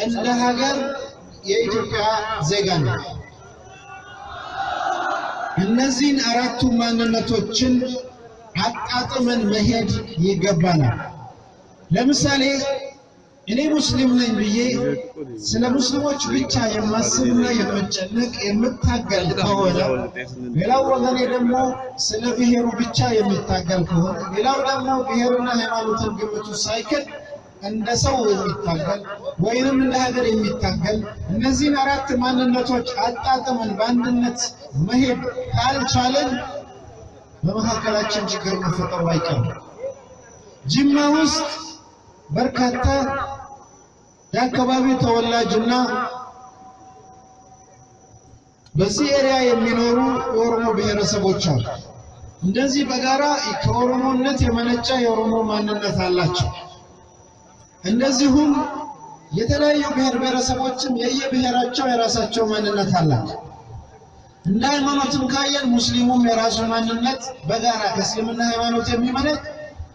እንደ ሀገር የኢትዮጵያ ዜጋ ነኝ። እነዚህን አራቱ ማንነቶችን አጣጥመን መሄድ ይገባናል። ለምሳሌ እኔ ሙስሊም ነኝ ብዬ ስለ ሙስሊሞች ብቻ የማስብና የምጨነቅ የምታገል ከሆነ፣ ሌላው ወገኔ ደግሞ ስለ ብሔሩ ብቻ የሚታገል ከሆነ፣ ሌላው ደግሞ ብሔርና ሃይማኖትን ግምቱ ሳይክድ እንደ ሰው የሚታገል ወይንም እንደ ሀገር የሚታገል፣ እነዚህን አራት ማንነቶች አጣጥመን በአንድነት መሄድ ካልቻለን በመካከላችን ችግር መፈጠሩ አይቀርም። ጅማ ውስጥ በርካታ የአካባቢው ተወላጅና በዚህ area የሚኖሩ የኦሮሞ ብሔረሰቦች አሉ። እንደዚህ በጋራ ከኦሮሞነት የመነጨ የኦሮሞ ማንነት አላቸው። እንደዚሁም የተለያዩ ብሔር ብሔረሰቦችም የየብሔራቸው የራሳቸው ማንነት አላቸው። እንደ ሃይማኖትም ካየን ሙስሊሙም የራሱ ማንነት በጋራ ከእስልምና ሃይማኖት የሚመነጭ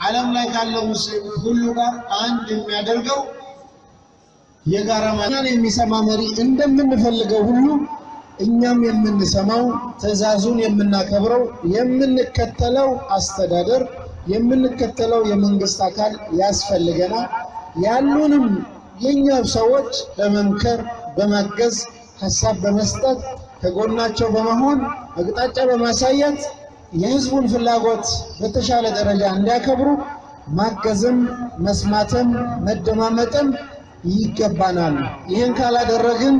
ዓለም ላይ ካለው ሙስሊም ሁሉ ጋር አንድ የሚያደርገው የጋራ ማንነት የሚሰማ መሪ እንደምንፈልገው ሁሉ እኛም የምንሰማው ትዕዛዙን የምናከብረው የምንከተለው አስተዳደር የምንከተለው የመንግስት አካል ያስፈልገናል። ያሉንም የኛው ሰዎች በመምከር በማገዝ ሀሳብ በመስጠት ከጎናቸው በመሆን አቅጣጫ በማሳየት የህዝቡን ፍላጎት በተሻለ ደረጃ እንዲያከብሩ ማገዝም መስማትም መደማመጥም ይገባናል። ይህን ካላደረግን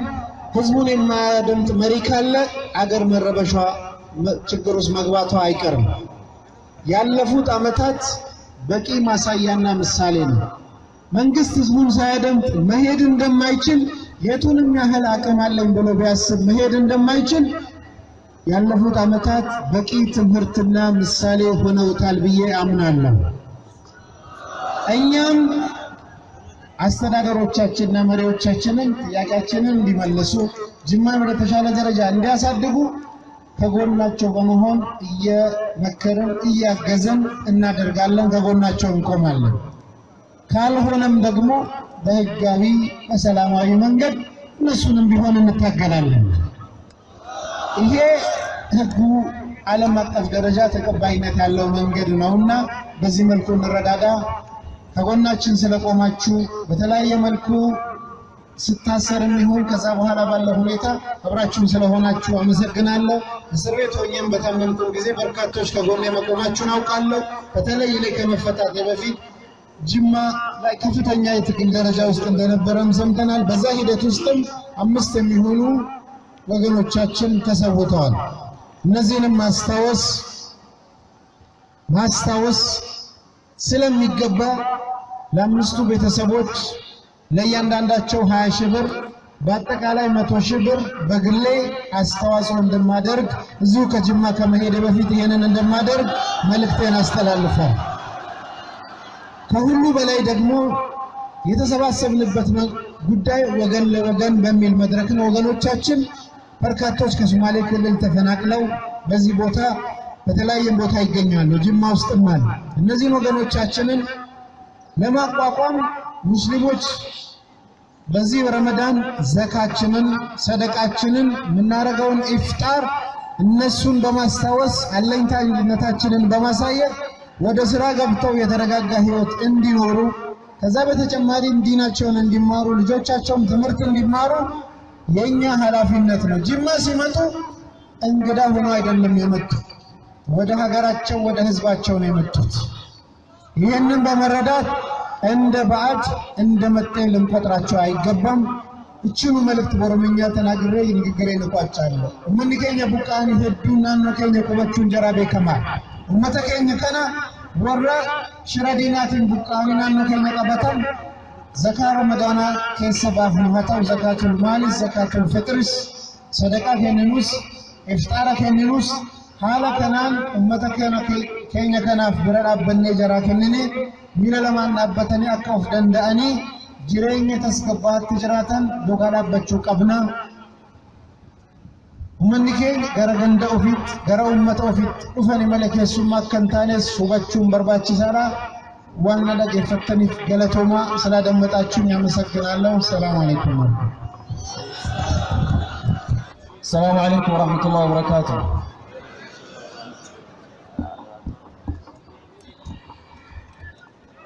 ህዝቡን የማያደምጥ መሪ ካለ አገር መረበሿ ችግር ውስጥ መግባቷ አይቀርም። ያለፉት ዓመታት በቂ ማሳያና ምሳሌ ነው። መንግስት ህዝቡን ሳያደምጥ መሄድ እንደማይችል፣ የቱንም ያህል አቅም አለኝ ብሎ ቢያስብ መሄድ እንደማይችል ያለፉት ዓመታት በቂ ትምህርትና ምሳሌ ሆነውታል ብዬ አምናለሁ። እኛም አስተዳደሮቻችንና መሪዎቻችንን ጥያቄያችንን እንዲመልሱ፣ ጅማን ወደ ተሻለ ደረጃ እንዲያሳድጉ ከጎናቸው በመሆን እየመከርን እያገዘን እናደርጋለን። ከጎናቸው እንቆማለን። ካልሆነም ደግሞ በህጋዊ በሰላማዊ መንገድ እነሱንም ቢሆን እንታገላለን። ይሄ ህጉ ዓለም አቀፍ ደረጃ ተቀባይነት ያለው መንገድ ነውና በዚህ መልኩ እንረዳዳ። ከጎናችን ስለቆማችሁ፣ በተለያየ መልኩ ስታሰርም ይሁን ከዛ በኋላ ባለው ሁኔታ አብራችሁን ስለሆናችሁ አመሰግናለሁ። እስር ቤት ሆኜም በታመምኩ ጊዜ በርካቶች ከጎኔ መቆማችሁን አውቃለሁ። በተለይ እኔ ከመፈታቴ በፊት ጅማ ላይ ከፍተኛ የትግል ደረጃ ውስጥ እንደነበረም ሰምተናል። በዛ ሂደት ውስጥም 5 የሚሆኑ ወገኖቻችን ተሰውተዋል። እነዚህንም ማስታወስ ስለሚገባ ለ5ቱ ቤተሰቦች ለእያንዳንዳቸው 20 ሺህ ብር፣ በአጠቃላይ 100 ሺህ ብር በግሌ አስተዋጽኦ እንደማደርግ፣ እዚሁ ከጅማ ከመሄድ በፊት ይህንን እንደማደርግ መልእክቴን አስተላልፋል። ከሁሉ በላይ ደግሞ የተሰባሰብንበት ጉዳይ ወገን ለወገን በሚል መድረክ ነው። ወገኖቻችን በርካቶች ከሶማሌ ክልል ተፈናቅለው በዚህ ቦታ በተለያየም ቦታ ይገኛሉ፣ ጅማ ውስጥም አሉ። እነዚህን ወገኖቻችንን ለማቋቋም ሙስሊሞች በዚህ ረመዳን ዘካችንን፣ ሰደቃችንን፣ የምናደርገውን ኢፍጣር እነሱን በማስታወስ አለኝታነታችንን በማሳየት ወደ ስራ ገብተው የተረጋጋ ህይወት እንዲኖሩ፣ ከዛ በተጨማሪም ዲናቸውን እንዲማሩ፣ ልጆቻቸውም ትምህርት እንዲማሩ የኛ ኃላፊነት ነው። ጅማ ሲመጡ እንግዳ ሆኖ አይደለም የመጡ፣ ወደ ሀገራቸው ወደ ህዝባቸው ነው የመጡት። ይህንን በመረዳት እንደ ባዕድ እንደ መጤ ልንቆጥራቸው አይገባም። እችኑ መልእክት በኦሮምኛ ተናግሬ ንግግሬን እቋጫለሁ። Ummanni keenya buqqa'anii hedduu naannoo keenya qubachuun jara beekamaa. Ummata keenya kana warra shira diinaatiin buqqa'anii naannoo keenya qabatan zakaa ramadaanaa keessa baafnu haa ta'u, zakaatul maalis, zakaatul fixris, sadaqaa kenninus, ifxaara kenninus, haala kanaan ummata keenya kanaaf bira dhaabbannee jaraa kennine miila lamaan dhaabbatanii akka of danda'anii jireenya tasgabbaatti jiraatan duukaa dhaabbachuu qabna. Uummanni keenya gara ganda ofiitti, gara uummata ofiitti dhufanii malee keessummaa akka hin taanes hubachuun barbaachisaadha. Waan na dhaggeeffattaniif galatoomaa፣ ስላደመጣችሁኝ አመሰግናለሁ። ሰላም አለይኩም። ሰላም አለይኩም ወራህመቱላሂ ወበረካቱ።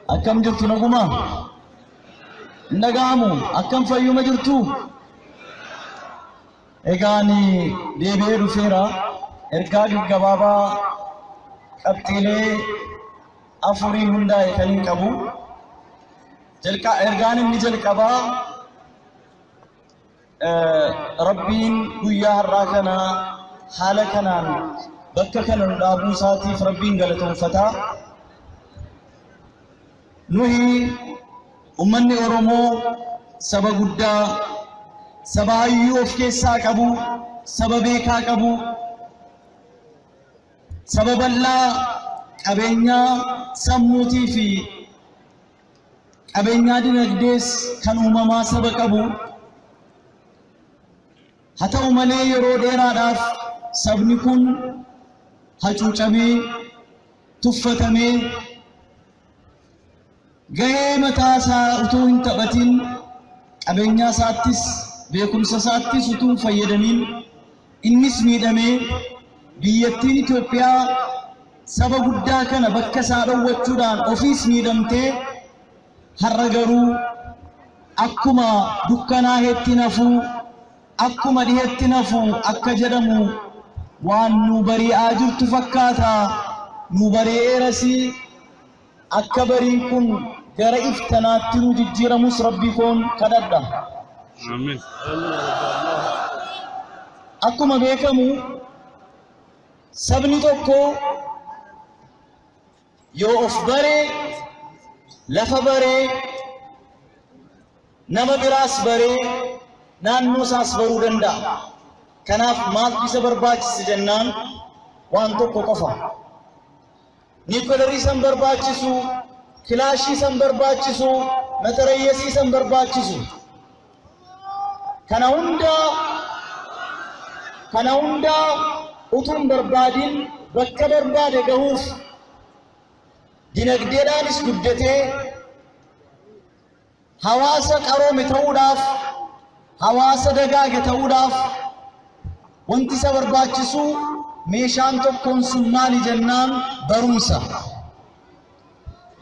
Akkam jirtu? Naguma hin dhaga'amu? Akkam, fayyuma jirtu? Egaan deebi'ee dhufeera. Ergaa gaggabaabaa qabxiilee afurii hundaa'e kan hin qabu. Ergaan inni jalqabaa, Rabbiin guyyaa har'aa kana haala kanaan bakka kana nu dhaabuu isaatiif Rabbiin galatoonfataa. Nuhi ummanni Oromoo saba guddaa, saba hayyuu of keessaa qabu, saba beekaa qabu, saba bal'aa qabeenyaa sammuutii fi qabeenyaa dinagdees kan uumamaa saba qabu. Haa ta'u malee yeroo dheeraadhaaf sabni kun hacuucamee, tuffatamee, gahee mataa isaa utuu hin taphatin, qabeenyaa isaattis beekumsa isaattis utuu hin fayyadamin innis miidhamee, biyyattiin Itoophiyaa saba guddaa kana bakka isaa dhowwachuudhaan ofiis miidhamtee, har'a garuu akkuma dukkanaahetti nafuu, akkuma dhihetti nafuu akka jedhamu waan nu bari'aa jirtu fakkaata. Nu bari'eerasii akka bariin kun gara iftanaatti nu jijjiiramus Rabbii koon kadhadha. Amiin. Akkuma beekamu sabni tokko yoo of baree, lafa baree, nama biraas baree, naannoo isaas baruu danda'a. Kanaaf maaltu isa barbaachise jennaan waan tokko qofa. Niikolarii san barbaachisu, kilaashii san barbaachisu, matarayyasii san barbaachisu. Kana hundaa utuu hin barbaadin bakka barbaade gahuuf, dinagdeedhaanis guddatee hawaasa qaroome ta'uudhaaf, hawaasa dagaage ta'uudhaaf, wanti isa barbaachisu meeshaan tokkoon sun maali jennaan barumsa.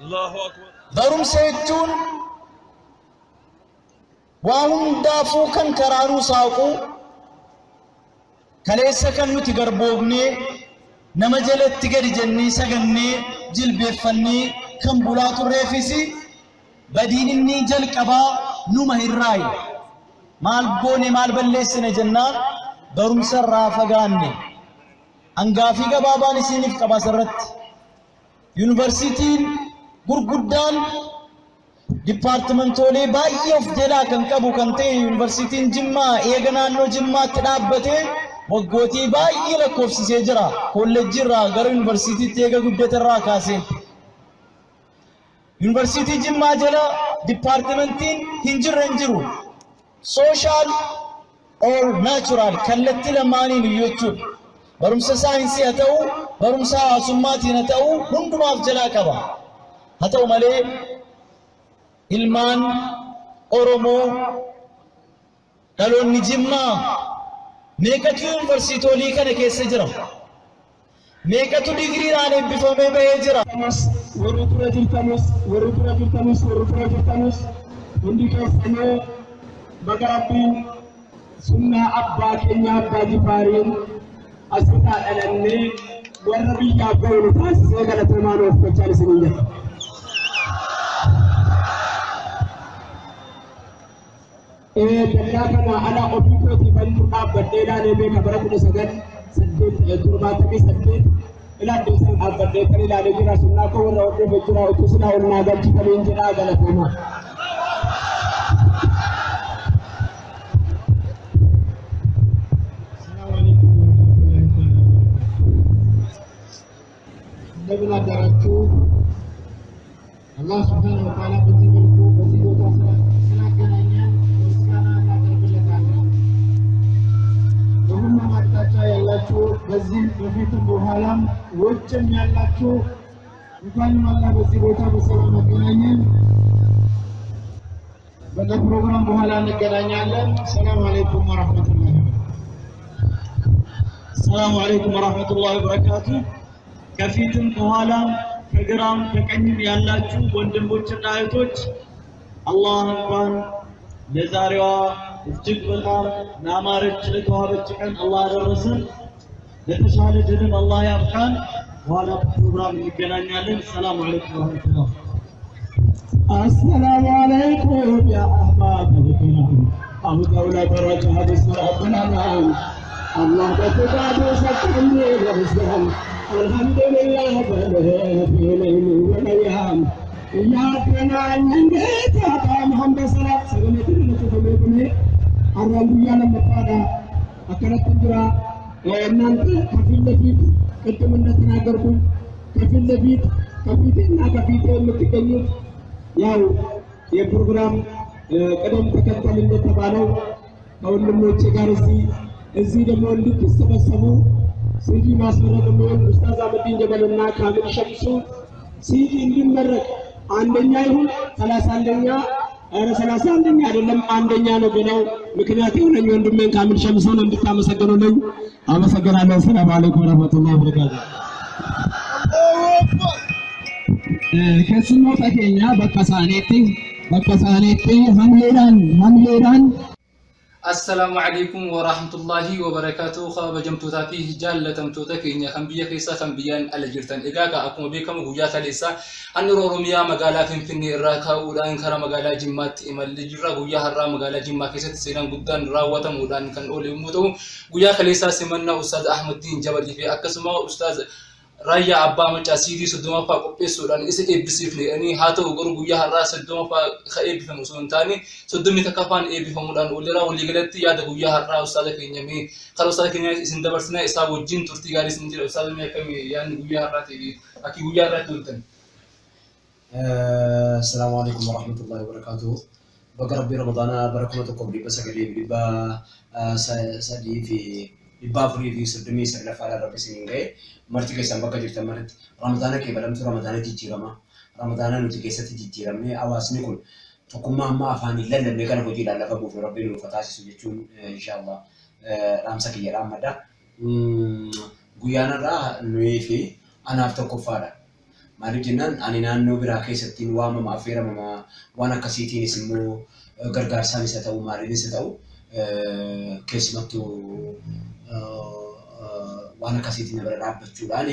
Allahu akbar. Barumsa jechuun waa hundaafuu kan karaa nuu saaqu. Kaleessa kan nuti garboofnee, nama jalatti gadi jennee sagannee jilbeeffannee kan bulaa turreefis, badiin inni jalqabaa numa hirraayi. Maal goone, maal balleessine jennaan barumsa irraa fagaanne. Hangaafii gabaabaan isiniif qaba asirratti. Yuunivarsiitiin gurguddaan dipaartimentoolee baay'ee of jalaa kan qabu kan ta'e Yuunivarsiitiin Jimmaa eega naannoo Jimmaatti dhaabbatee waggootii baay'ee lakkoofsisee jira. Kolleejjii irraa gara yuunivarsiitiitti eega guddate irraa kaasee. Yuunivarsiitii Jimmaa jala dipaartimentiin hin jirre hin jiru. Social or natural, kallattii lamaaniin iyyuu jechuudha. Barumsa saayinsii haa ta'u, barumsa hawaasummaatiin haa ta'u, hundumaaf jalaa qaba. Haa ta'u malee ilmaan Oromoo dhaloonni Jimmaa meeqatu yuunivarsiitolii kana keessa jira? Meeqatu digiriidhaan eebbifamee bahee jira? Warri dura jirtanus, warri dura jirtanus, warri dura jirtanus, hundi keessanuu baga Rabbiin sunnaa abbaa keenya Abbaa Jifaariin asirraa dhalannee warra biyyaaf ga'u nu taasisee, galatoomaa, nuuf gochaan isiniin jedha. Dallaa kana ala ofii kootii bantuu dhaabbadhee ilaalee beeka. Bara 1978 ilaaddee san dhaabbadhee kan ilaalee jira. Sunnaa koo warra hordofee jira, utuu silaa ol naa galchitaniin jedhaa, galatoomaa. السلام عليكم ورحمة الله تعالى وبركاته። እንደምን አደራችሁ? አላህ سبحانه وتعالى በዚህ መልኩ በዚህ ቦታ ስላገናኘን ምስጋና እናቀርብለታለን። በሁሉም አቅጣጫ ያላችሁ፣ በዚህ በፊትም በኋላም ውጭም ያላችሁ፣ እንኳንም አላህ በዚህ ቦታ በሰላም አገናኘን። ከፕሮግራም በኋላ እንገናኛለን። ሰላም አለይኩም ወረሕመቱላሂ ወበረካቱ። ሰላሙ አለይኩም ወራህመቱላሂ ወበረካቱ። ከፊትም ከኋላም ከግራም ከቀኝም ያላችሁ ወንድሞችና እህቶች፣ አላህ እንኳን ለዛሬዋ እጅግ በጣም ላማረች ለተዋበች ቀን አላህ አደረሰን። ለተሻለ ድልም አላህ ያብቃን። በኋላ ፕሮግራም እንገናኛለን። ሰላሙ አለይኩም ወራህመቱላህ። السلام عليكم يا أحباب الكرام، أو دولة بركة بسرعة الأمان، الله بفقاد سكني وإسلام، الحمد لله بله في ليل والأيام ያገናኘን ጌታ በጣም በሰላም sagalee ተመልክሜ አራን guyyaa lammaffaadha akkanatti jira. እናንተ ከፊት ለፊት ቅድም እንደተናገርኩት ከፊት ለፊት ከፊቴና ከፊቴ የምትገኙት ያው የፕሮግራም ቅደም ተከተል እንደተባለው ከወንድሞቼ ጋር እዚህ ደግሞ እንድትሰበሰቡ ሲዲ ማስመረቅ የሚሆን ኡስታዝ አህመዲን ጀበልና ካሚል ሸምሱ ሲዲ እንዲመረቅ አንደኛ ይሁን 31ኛ፣ ኧረ 31ኛ አይደለም፣ አንደኛ ነው ብለው ምክንያት የሆነኝ ወንድሜን ካሚል ሸምሱን እንድታመሰግኑልኝ አመሰግናለሁ። ሰላም አለይኩም ወረህመቱላሂ ወበረካቱ። Keessummoota keenya bakka isaaniitti hamileedhaan Assalaamu alaikum wa rahmatullahi wa barakaatuh. Kabajamtootaa fi jaallatamtoota keenya kan biyya keessaa kan biyyaan ala jirtan. Egaa ka akkuma beekamu guyyaa kaleessaa handhuura Oromiyaa magaalaa Finfinnee irraa ka'uudhaan karaa magaalaa Jimmaatti imallee jirra. Guyyaa har'aa magaalaa Jimmaa keessatti seenaan guddaan raawwatamuudhaan kan oole yommuu ta'u, guyyaa kaleessaa simannaa Ustaaz Ahmaddiin Jabalii fi akkasuma Ustaaz Raayyaa Abbaa Maccaa CD 30ffaa qopheessuudhaan isa eebbisiifne jedhanii haa ta'u garuu guyyaa har'aa 30ffaa ka eebbifamu osoo hin taane 31ffaan eebbifamuudhaan ooleera. Waliigalatti yaada guyyaa har'aa ustaaza keenya mee karaa ustaaza keenyaa isin dabarsinaa isaa wajjin turtii gaarii isin jira. Ustaaza mee akkamii yaadni guyyaa har'aati akki guyyaa har'aatti ooltan? Assalaamu alaikum warahmatullahi wabarakatuh. Baga Rabbii Ramadaana bara 1939 Rabbi isiniin ga'e. Marti keessan bakka jirtan maratti Ramadaana kee balamtu Ramadaana jijjiirama. Ramadaana nuti keessatti jijjiiramnee hawaasni kun tokkummaa amma afaaniin lallabne kana hojiidhaan lafa buufnu Rabbi nuuf haa taasisu jechuun inshaallah dhaamsa kiyya dhaammadha. Guyyaan har'aa nuyii fi anaaf tokkoffaadha. Maaliif jennaan ani naannoo biraa keessattiin waamama affeeramama waan akkasiitiinis immoo gargaarsaanis haa ta'u maaliinis haa ta'u keessumattuu waan akkasiitiin na bira dhaabbachuudhaan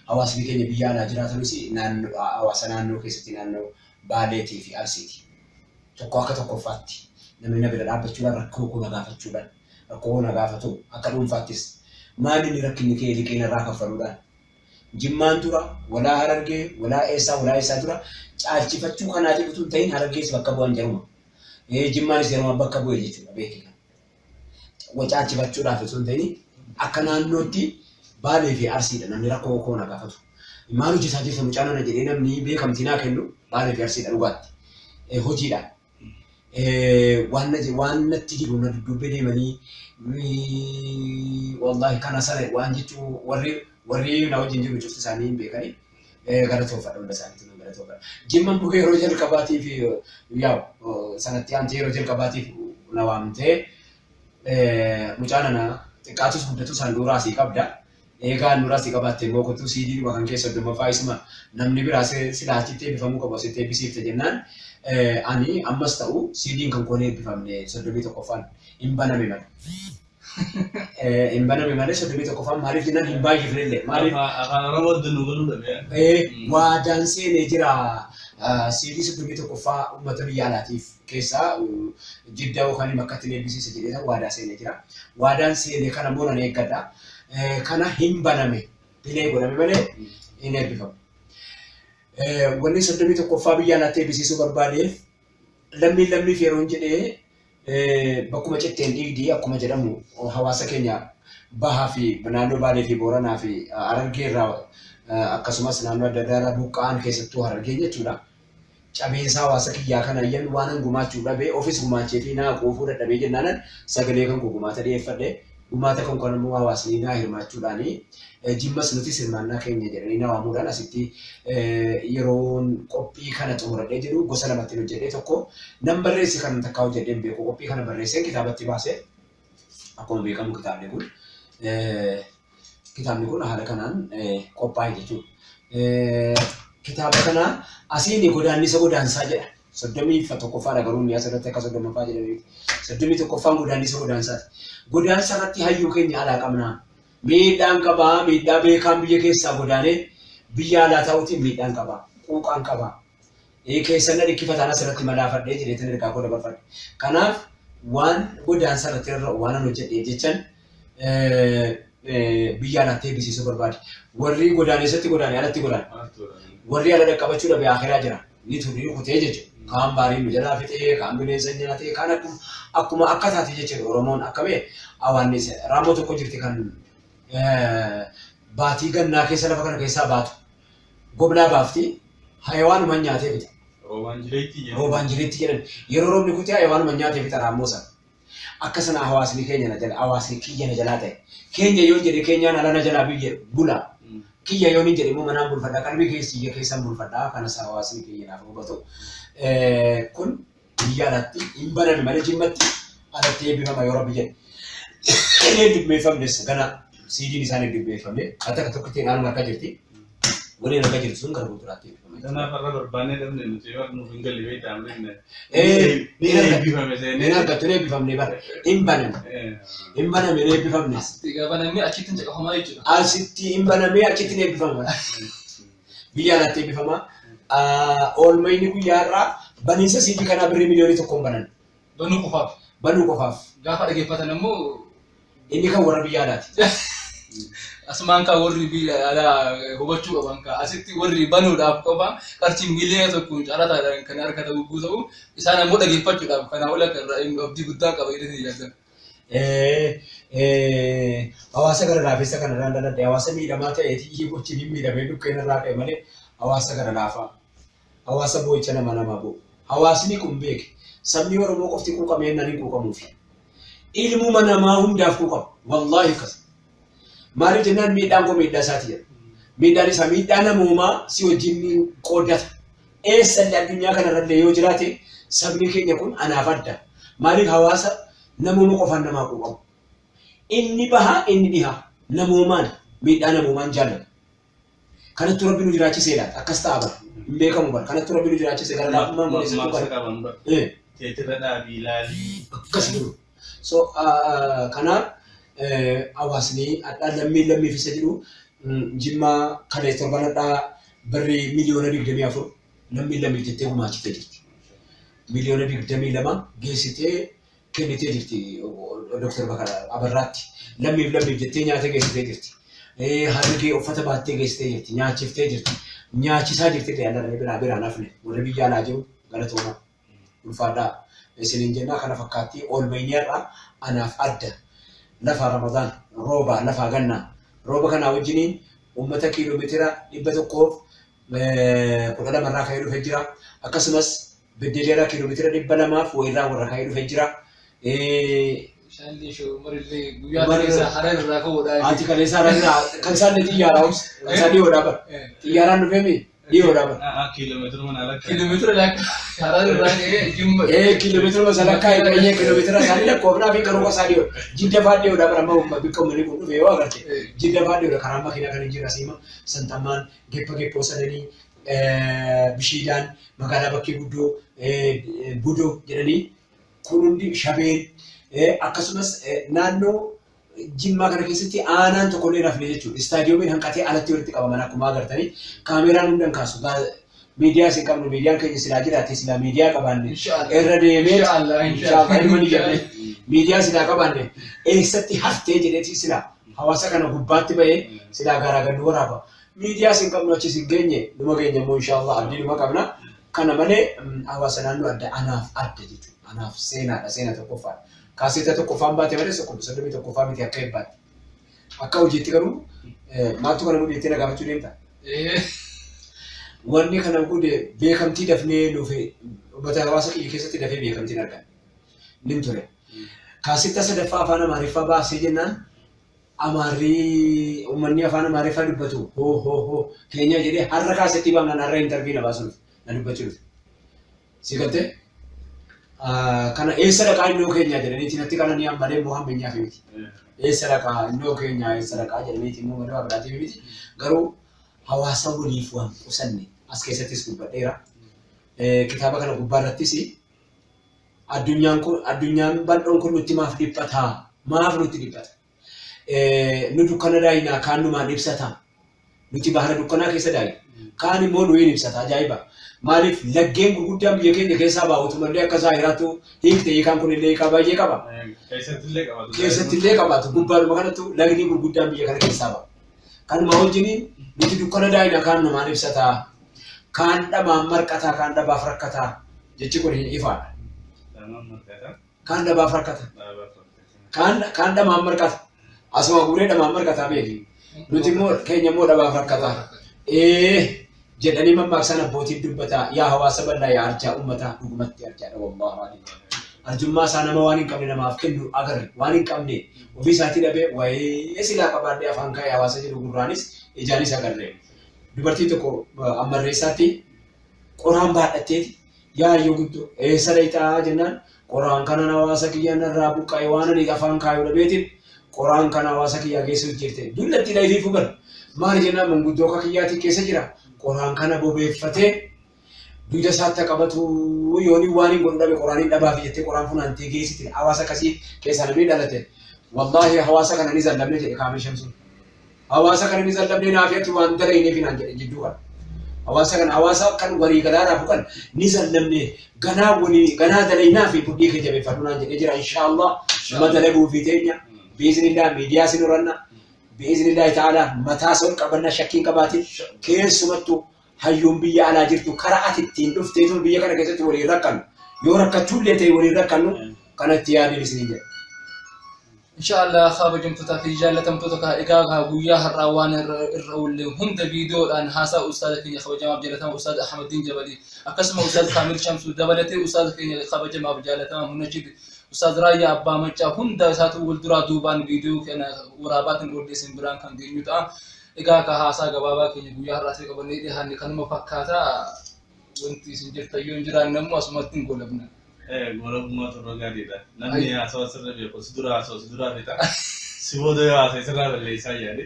hawaasni keenya biyya alaa jiraatanis naannoo hawaasa naannoo keessatti naannoo Baaleetii fi Arsiiti. Tokko akka tokkoffaatti namni na bira dhaabbachuudhaan rakkoo koo na gaafachuudhaan rakkoo koo na gaafatu akka dhuunfaattis maali inni rakkinni kee liqii narraa kaffaluudhaan Jimmaan dura, walaa Harargee, walaa eessaa, walaa eessaa dura caalchifachuu kanaatiif utuu hin ta'in Harargees bakka bu'an jaruma. Jimmaanis jaruma bakka bu'e jechuudha beeki kana. Wa caalchifachuudhaaf osoo hin ta'in akka naannootti Baalee fi Arsiidha namni rakkoo koo na gaafatu. Maal hojjetaa jirta mucaa nana jedhee namni beekamtii naa kennu Baalee fi Arsiidha dhugaatti. Hojiidhaan. Waan na waan natti jiru na dudduubbee deemanii wallaahi kana sana waan jechuu warri warri na wajjin jiru cufti isaanii hin beekani. Galatoofadha hunda isaaniitu nan galatoofadha. Jimman bu'ee yeroo jalqabaatiif yaa'u sanatti aantee yeroo jalqabaatiif na waamtee mucaa nana xiqqaatus guddatus handhuuraa asii qabda. Eegaa handhuuraa asii qabaatte immoo kottuu CD dhuma kan kee 30ffaa isuma namni biraa silaa achitti eebbifamuu qabu asitti eebbisiifte jennaan ani ammas ta'u CDn kan koo hin eebbifamne 31ffaan hin baname malee. Hin baname malee 31ffaan maaliif jennaan hin baay'ifne illee. Maaliif? Afaan Oromoo nu galuu dhabe. Waadaan seenee jira CD 31ffaa uummata biyya alaatiif keessaa Jiddaa yookaan Makkatti eebbisiisa jedhee waadaa seenee jira. Waadaan seenee kana immoo nan eeggadha. Kana hin baname dilee godhame malee hin eebbifamu. Wanni 31ffaa biyya alaatti eebbisiisuu barbaadeef lammiin lammiif yeroon jedhee bakkuma citteen dhiigdi akkuma jedhamu hawaasa keenya bahaa fi naannoo Baalee fi Booranaa fi Harargee irraa akkasumas naannoo adda addaa irraa buqqa'an keessattuu Harargee jechuudha. Cabiinsa hawaasa kiyyaa kana ayyan waanan gumaachuu dhabe ofis gumaachee fi naa quufuu dadhabee jennaanan sagalee kan koo gumaata dhiyeeffadhe. Gumaata kan kan immoo hawaasni naa hirmaachuudhaani Jimmas nutis hirmaannaa keenya jedhanii na waamuudhaan asitti yeroon qophii kana xumuradhee jedhu gosa lamatti hojjedhee tokko nan barreesse kan takkaa hojjedhee hin beeku qophii kana barreessee kitaabatti baase akkuma beekamu kitaabni kun haala kanaan qophaa'e jechuudha. Kitaaba kana asiin godaannisa godaansaa jedha. 31ffaadha garuu inni asirratti akka 30ffaa jedhamee 31ffaan godaannisa godaansaati. Godaansa irratti hayyuu keenya alaa qabnaa. Miidhaan qabaa, miidhaa beekaan biyya keessaa godaanee biyya alaa ta'uutiin miidhaan qabaa, quuqaan qabaa. Keessan na dhikkifataan asirratti malaafadhee jedheetan ergaa koo dabarfadhe. Kanaaf waan godaansa irratti rarra'u waan an hojjedheef jechan biyya alaatti eebbisiisuu barbaade. Warri godaaneessatti godaane alatti godaane. Warri ala dhaqqabachuu dhabe akhiraa jira. Ni turrii kutee jechuudha. Kaan baarii nu jalaa fixee, kaan bineensa nyaatee, kaan akkuma akka taate jechuudha. Oromoon akka bee awaannisa. Raammoo tokko jirti kan baatii gannaa keessa lafa kana keessaa baatu. Goblaa baafti. Hayawaanuma nyaatee fixa. Roobaan jireetti jedhan. Roobaan jireetti jedhan. Yeroo roobni kutee hayawaanuma nyaatee fixa raammoo sana. Akka sana hawaasni keenya na jala hawaasni kiyya na jalaa ta'e. Keenya yoo jedhe keenyaan ala na jalaa biyya bula. Kiyya yoo ni jedhe immoo manaan bulfadha. Qalbii keessi kiyya keessan bulfadha. Kanas hawaasni keenya naaf hubatu. Kun biyya alatti hin baname malee Jimmatti alatti eebbifama yoo Rabbi jedhe. Inni hin dubbeeffamnes gana siidiin isaan hin dubbeeffamne. Akka tokko ittiin aanuma harka jirti. Waliin akka jirtu sun gara fuulduraatti eebbifama. Kanaaf har'a barbaannee dhabne nuti yoo nuuf hin galle beektaa amrinne. Ni Ni eebbifame seenee. Ni argattu ni eebbifamne bara. Hin baname. Hin baname ni eebbifamne. Egaa banamee achitti hin caqafamaa jechuudha. Asitti hin banamee achitti ni eebbifama. Biyya alaatti eebbifama. Oolmayni guyyaa irraa baniinsa siidii kanaa birrii 1 miliyoona banan. Banuu qofaaf. Banuu qofaaf. Gaafa dhaggeeffatan immoo Inni kan warra biyya alaati. Asumaan kan warri biyya alaa hubachuu qaban kan asitti warri banuudhaaf qofa qarshii 1 miliyoona carataadhaan kan argatan gugguu ta'u isaan ammoo dhaggeeffachuudhaaf kanaa ol akka irraa abdii guddaa qaba jedhanii yaaddan. Hawaasa gara laafessa kana irraan dhaladhe hawaasa miidhamaa ta'eeti gochi hin miidhamee dhukkeen irraa ka'e malee hawaasa gara laafaa hawaasa boo'icha nama namaa bo'u hawaasni kun beeke sabni Oromoo qofti quuqamee jennaan hin quuqamuufi ilmuma namaa hundaaf quuqama wallaahi akkas maaliif jennaan miidhaan koo miidhaa isaati jedha miidhaan isaa miidhaa namoomaa si wajjin qooddata eessallee addunyaa kanarrallee yoo jiraate sabni keenya kun anaaf adda maaliif hawaasa namooma qofaan namaa quuqamu inni bahaa inni dhihaa namoomaan miidhaa namoomaan jaallatu kanattu rabbi nu jiraachisee laata akkas ta'a bara hin beekamu bara kanattu rabbi nu jiraachise gara laafummaan kun eessattuu Maamsa bara qaban bara. Teetirra dhaabii ilaalii. Akkas jiru so kanaaf hawaasni hadhaa lammiin lammiif isa jedhu Jimmaa kalee torban hadhaa birrii 24 miliyoona lammiin lammiif jettee gumaachitee jirti. 22 miliyoona geessitee kennitee jirti Dr. Bakar Abarraatti. Lammiif lammiif jettee nyaata geessitee jirti. Harargee uffata baattee geessitee jirti. Nyaachiftee jirti. Nyaachisaa jirti illee anarra biraa biraan hafne warri biyya alaa jiru galatooma. Ulfaadhaa isiniin jennaa kana fakkaatti oolmayni har'a anaaf adda. Lafa Ramadaan rooba lafa gannaa rooba kanaa wajjiniin uummata kiiloomeetira 112 irraa ka'ee dhufee jira. Akkasumas Beddelleeraa kiiloomeetira 200 fi wayirraa warra ka'ee dhufee jira. Shaallee umarillee guyyaa keessa harar irraa ka'uudhaan. Ati kaleessa harar irraa kan isaan xiyyaaraa obsa kan isaan dhiyoodhaa bara. Xiyyaaraan dhufeemi dhiyoodhaa bara. Kiiloomeetira mana lakkaa. Kiiloomeetira lakkaa harar irraa ka'ee Jimma. Kiiloomeetira masa lakkaa eegalee kiiloomeetira isaanii lakkoofnaa fi garuu isaa dhiyoodha. Jidda fa'aa dhiyoodhaa bara amma bakka uummanni kun dhufe yoo agarte. Jidda fa'aa dhiyoodha karaa makiinaa kan hin jirre asiima santammaan geeppa geeppoo sadanii bishiidaan magaalaa bakkee guddoo budoo jedhanii kun hundi shabeen akkasumas naannoo Jimmaa kana keessatti aanaan tokko illee hafne jechuudha. Istaadiyoomiin hanqatee alatti walitti qabaman akkuma agartanii kaameraan hunda hin kaasu. Miidiyaa isin qabnu miidiyaan keenya silaa jiraate silaa miidiyaa qabaanne irra deemee ilma ni jenne miidiyaa silaa qabaanne eessatti haftee jedheeti silaa hawaasa kana gubbaatti bahee silaa garaa waraaba. Miidiyaa isin qabnu achi isin geenye numa geenye immoo inshaallah abdii numa qabna. Kana malee hawaasa naannoo adda anaaf adda jechuudha. Anaaf seenaadha seena tokkoffaadha. Kaaseeta tokkoffaan baate malee 31ffaa miti akka eebbaatti. Akka hojiitti garuu maaltu kana godhe jettee na gaafachuu deemta? Wanni kana godhe beekamtii dafnee nuuf uummata hawaasa kiyya keessatti dafee beekamtiin argame. Nin ture. Kaaseetta sadaffaa afaan Amaariffaa baasee jennaan Amaarri uummanni afaan Amaariffaa dubbatu hoo hoo hoo keenya jedhee har'a kaasettii baafnaan har'a interview na baasuu dhufe na dubbachuu dhufe. Si galtee? Kana eessa dhaqaa innoo keenya jedhaniiti natti qananii ammalee immoo hammeenyaaf miti. Eessa dhaqaa innoo keenya eessa dhaqaa jedhaniiti immoo madaa biraatiif miti. Garuu hawaasa waliif waan qusanne as keessattis dubbadheera. Kitaaba kana gubbaa irrattis addunyaan kun addunyaan bal'oon kun nutti maaf dhiphataa? Maaf nutti dhiphata? Nu dukkana daayinaa kaan numaan ibsataa? Nuti bahara dukkanaa keessa daayina. Kaan immoo nuyin ibsata ajaa'iba. Maaliif laggeen gurguddaan biyya keenya keessaa baa'utu malee akka zaahiraatu hiikte hiikaan kun illee hiikaa baay'ee qaba. Keessattillee qabaatu. Keessattillee qabaatu gubbaadhuma kanattu lagni gurguddaan biyya kana keessaa ba'a. Kanuma wajjiniin nuti dukkana daayina kaan numaan ibsataa. Kaan dhamaan marqataa kaan dhabaaf rakkataa jechi kun hin ifaadha. Kaan dhabaaf rakkata. Kaan dhamaan marqata. Asuma guuree dhamaan marqataa beeki. Nuti immoo keenya immoo dhabaaf rakkataa. Jedhanii mammaaksan abbootiin dubbataa yaa hawaasa bal'aa yaa arjaa uummataa dhugumatti arjaadha wallaahi. Arjummaa isaa nama waan hin qabne namaaf kennu agarre waan hin qabne ofii isaatii dhabee waa'ee silaa qabaadhee afaan kaa'ee hawaasa jedhu gurraanis ijaanis agarre. Dubartii tokko ammarreessaatti qoraan baadhatteeti yaa ayyoo guddoo eessa dhayxaa jennaan qoraan kanan hawaasa kiyya narraa buqqa'e waan ani afaan kaayuu dhabeetiin qoraan kana hawaasa kiyyaa geessuuf jirte dullatti dhayfiifu bara. Maali jennaan manguddoo akka kiyyaatiin keessa jira. Qoraan kana bobeeffatee dugda isaatti qabatu yoonii waan hin godhu dhabe qoraan hin dhabaafi jettee qoraan funaantee geessite hawaasa akkasii keessaa namni dhalate. Wallaahi hawaasa kana ni zallamne jedhe Kaamil Shamsuun. Hawaasa kana ni zallamne naafiyatti waan dalayneef naan jedhe jidduu kana. Hawaasa kana hawaasa kan walii galaa raafu kan ni zallamne ganaa walii ganaa dalaynaa fi mudhii kee jabeeffadhu naan jedhee jira inshaallah nama dalaguu fi teenya biiznillah miidiyaa sin horanna biiznillah ta'ala mataa sol qabanna shakkiin qabaatin keessumattuu hayyuun biyya alaa jirtu karaa ati ittiin dhuftee tun biyya kana keessatti waliin rakkannu yoo rakkachuullee ta'e waliin rakkannu kanatti yaadeen isiniin jedha. Inshaallah kabajamtootaa fi jaallatamtoota kaa egaa kaa guyyaa har'aa waan irra oolle hunda viidiyoodhaan haasaa ustaaza keenya kabajamaaf jaallatama ustaaza Ahmadiin Jabalii akkasuma ustaaza Kaamil Shamsuu dabalatee ustaaza keenya kabajamaaf jaallatama Munashid ustaaz Raayyaa Abbaa Maccaa hunda isaatu wal duraa duubaan viidiyoo kana waraabaatiin oollee isin biraan kan geenyu ta'a. Egaa kaa haasaa gabaabaa keenya guyyaa har'aa isin qabannee dhiyaanne kanuma fakkaata wanti isin jirtan yoo hin jiraanne immoo asumatti hin goolabna. Goolabummaa turre gaariidha. Namni haasawaa sirra beeku si dura haasawaa si duraa fixa. Si booda yoo haasa'e sirraa balleessaa yaade.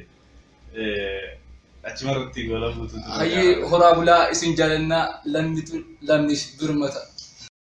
Achumarratti goolabuutu ture. Hayyee horaa bulaa isin jaalannaa lammitu lammiif birmata.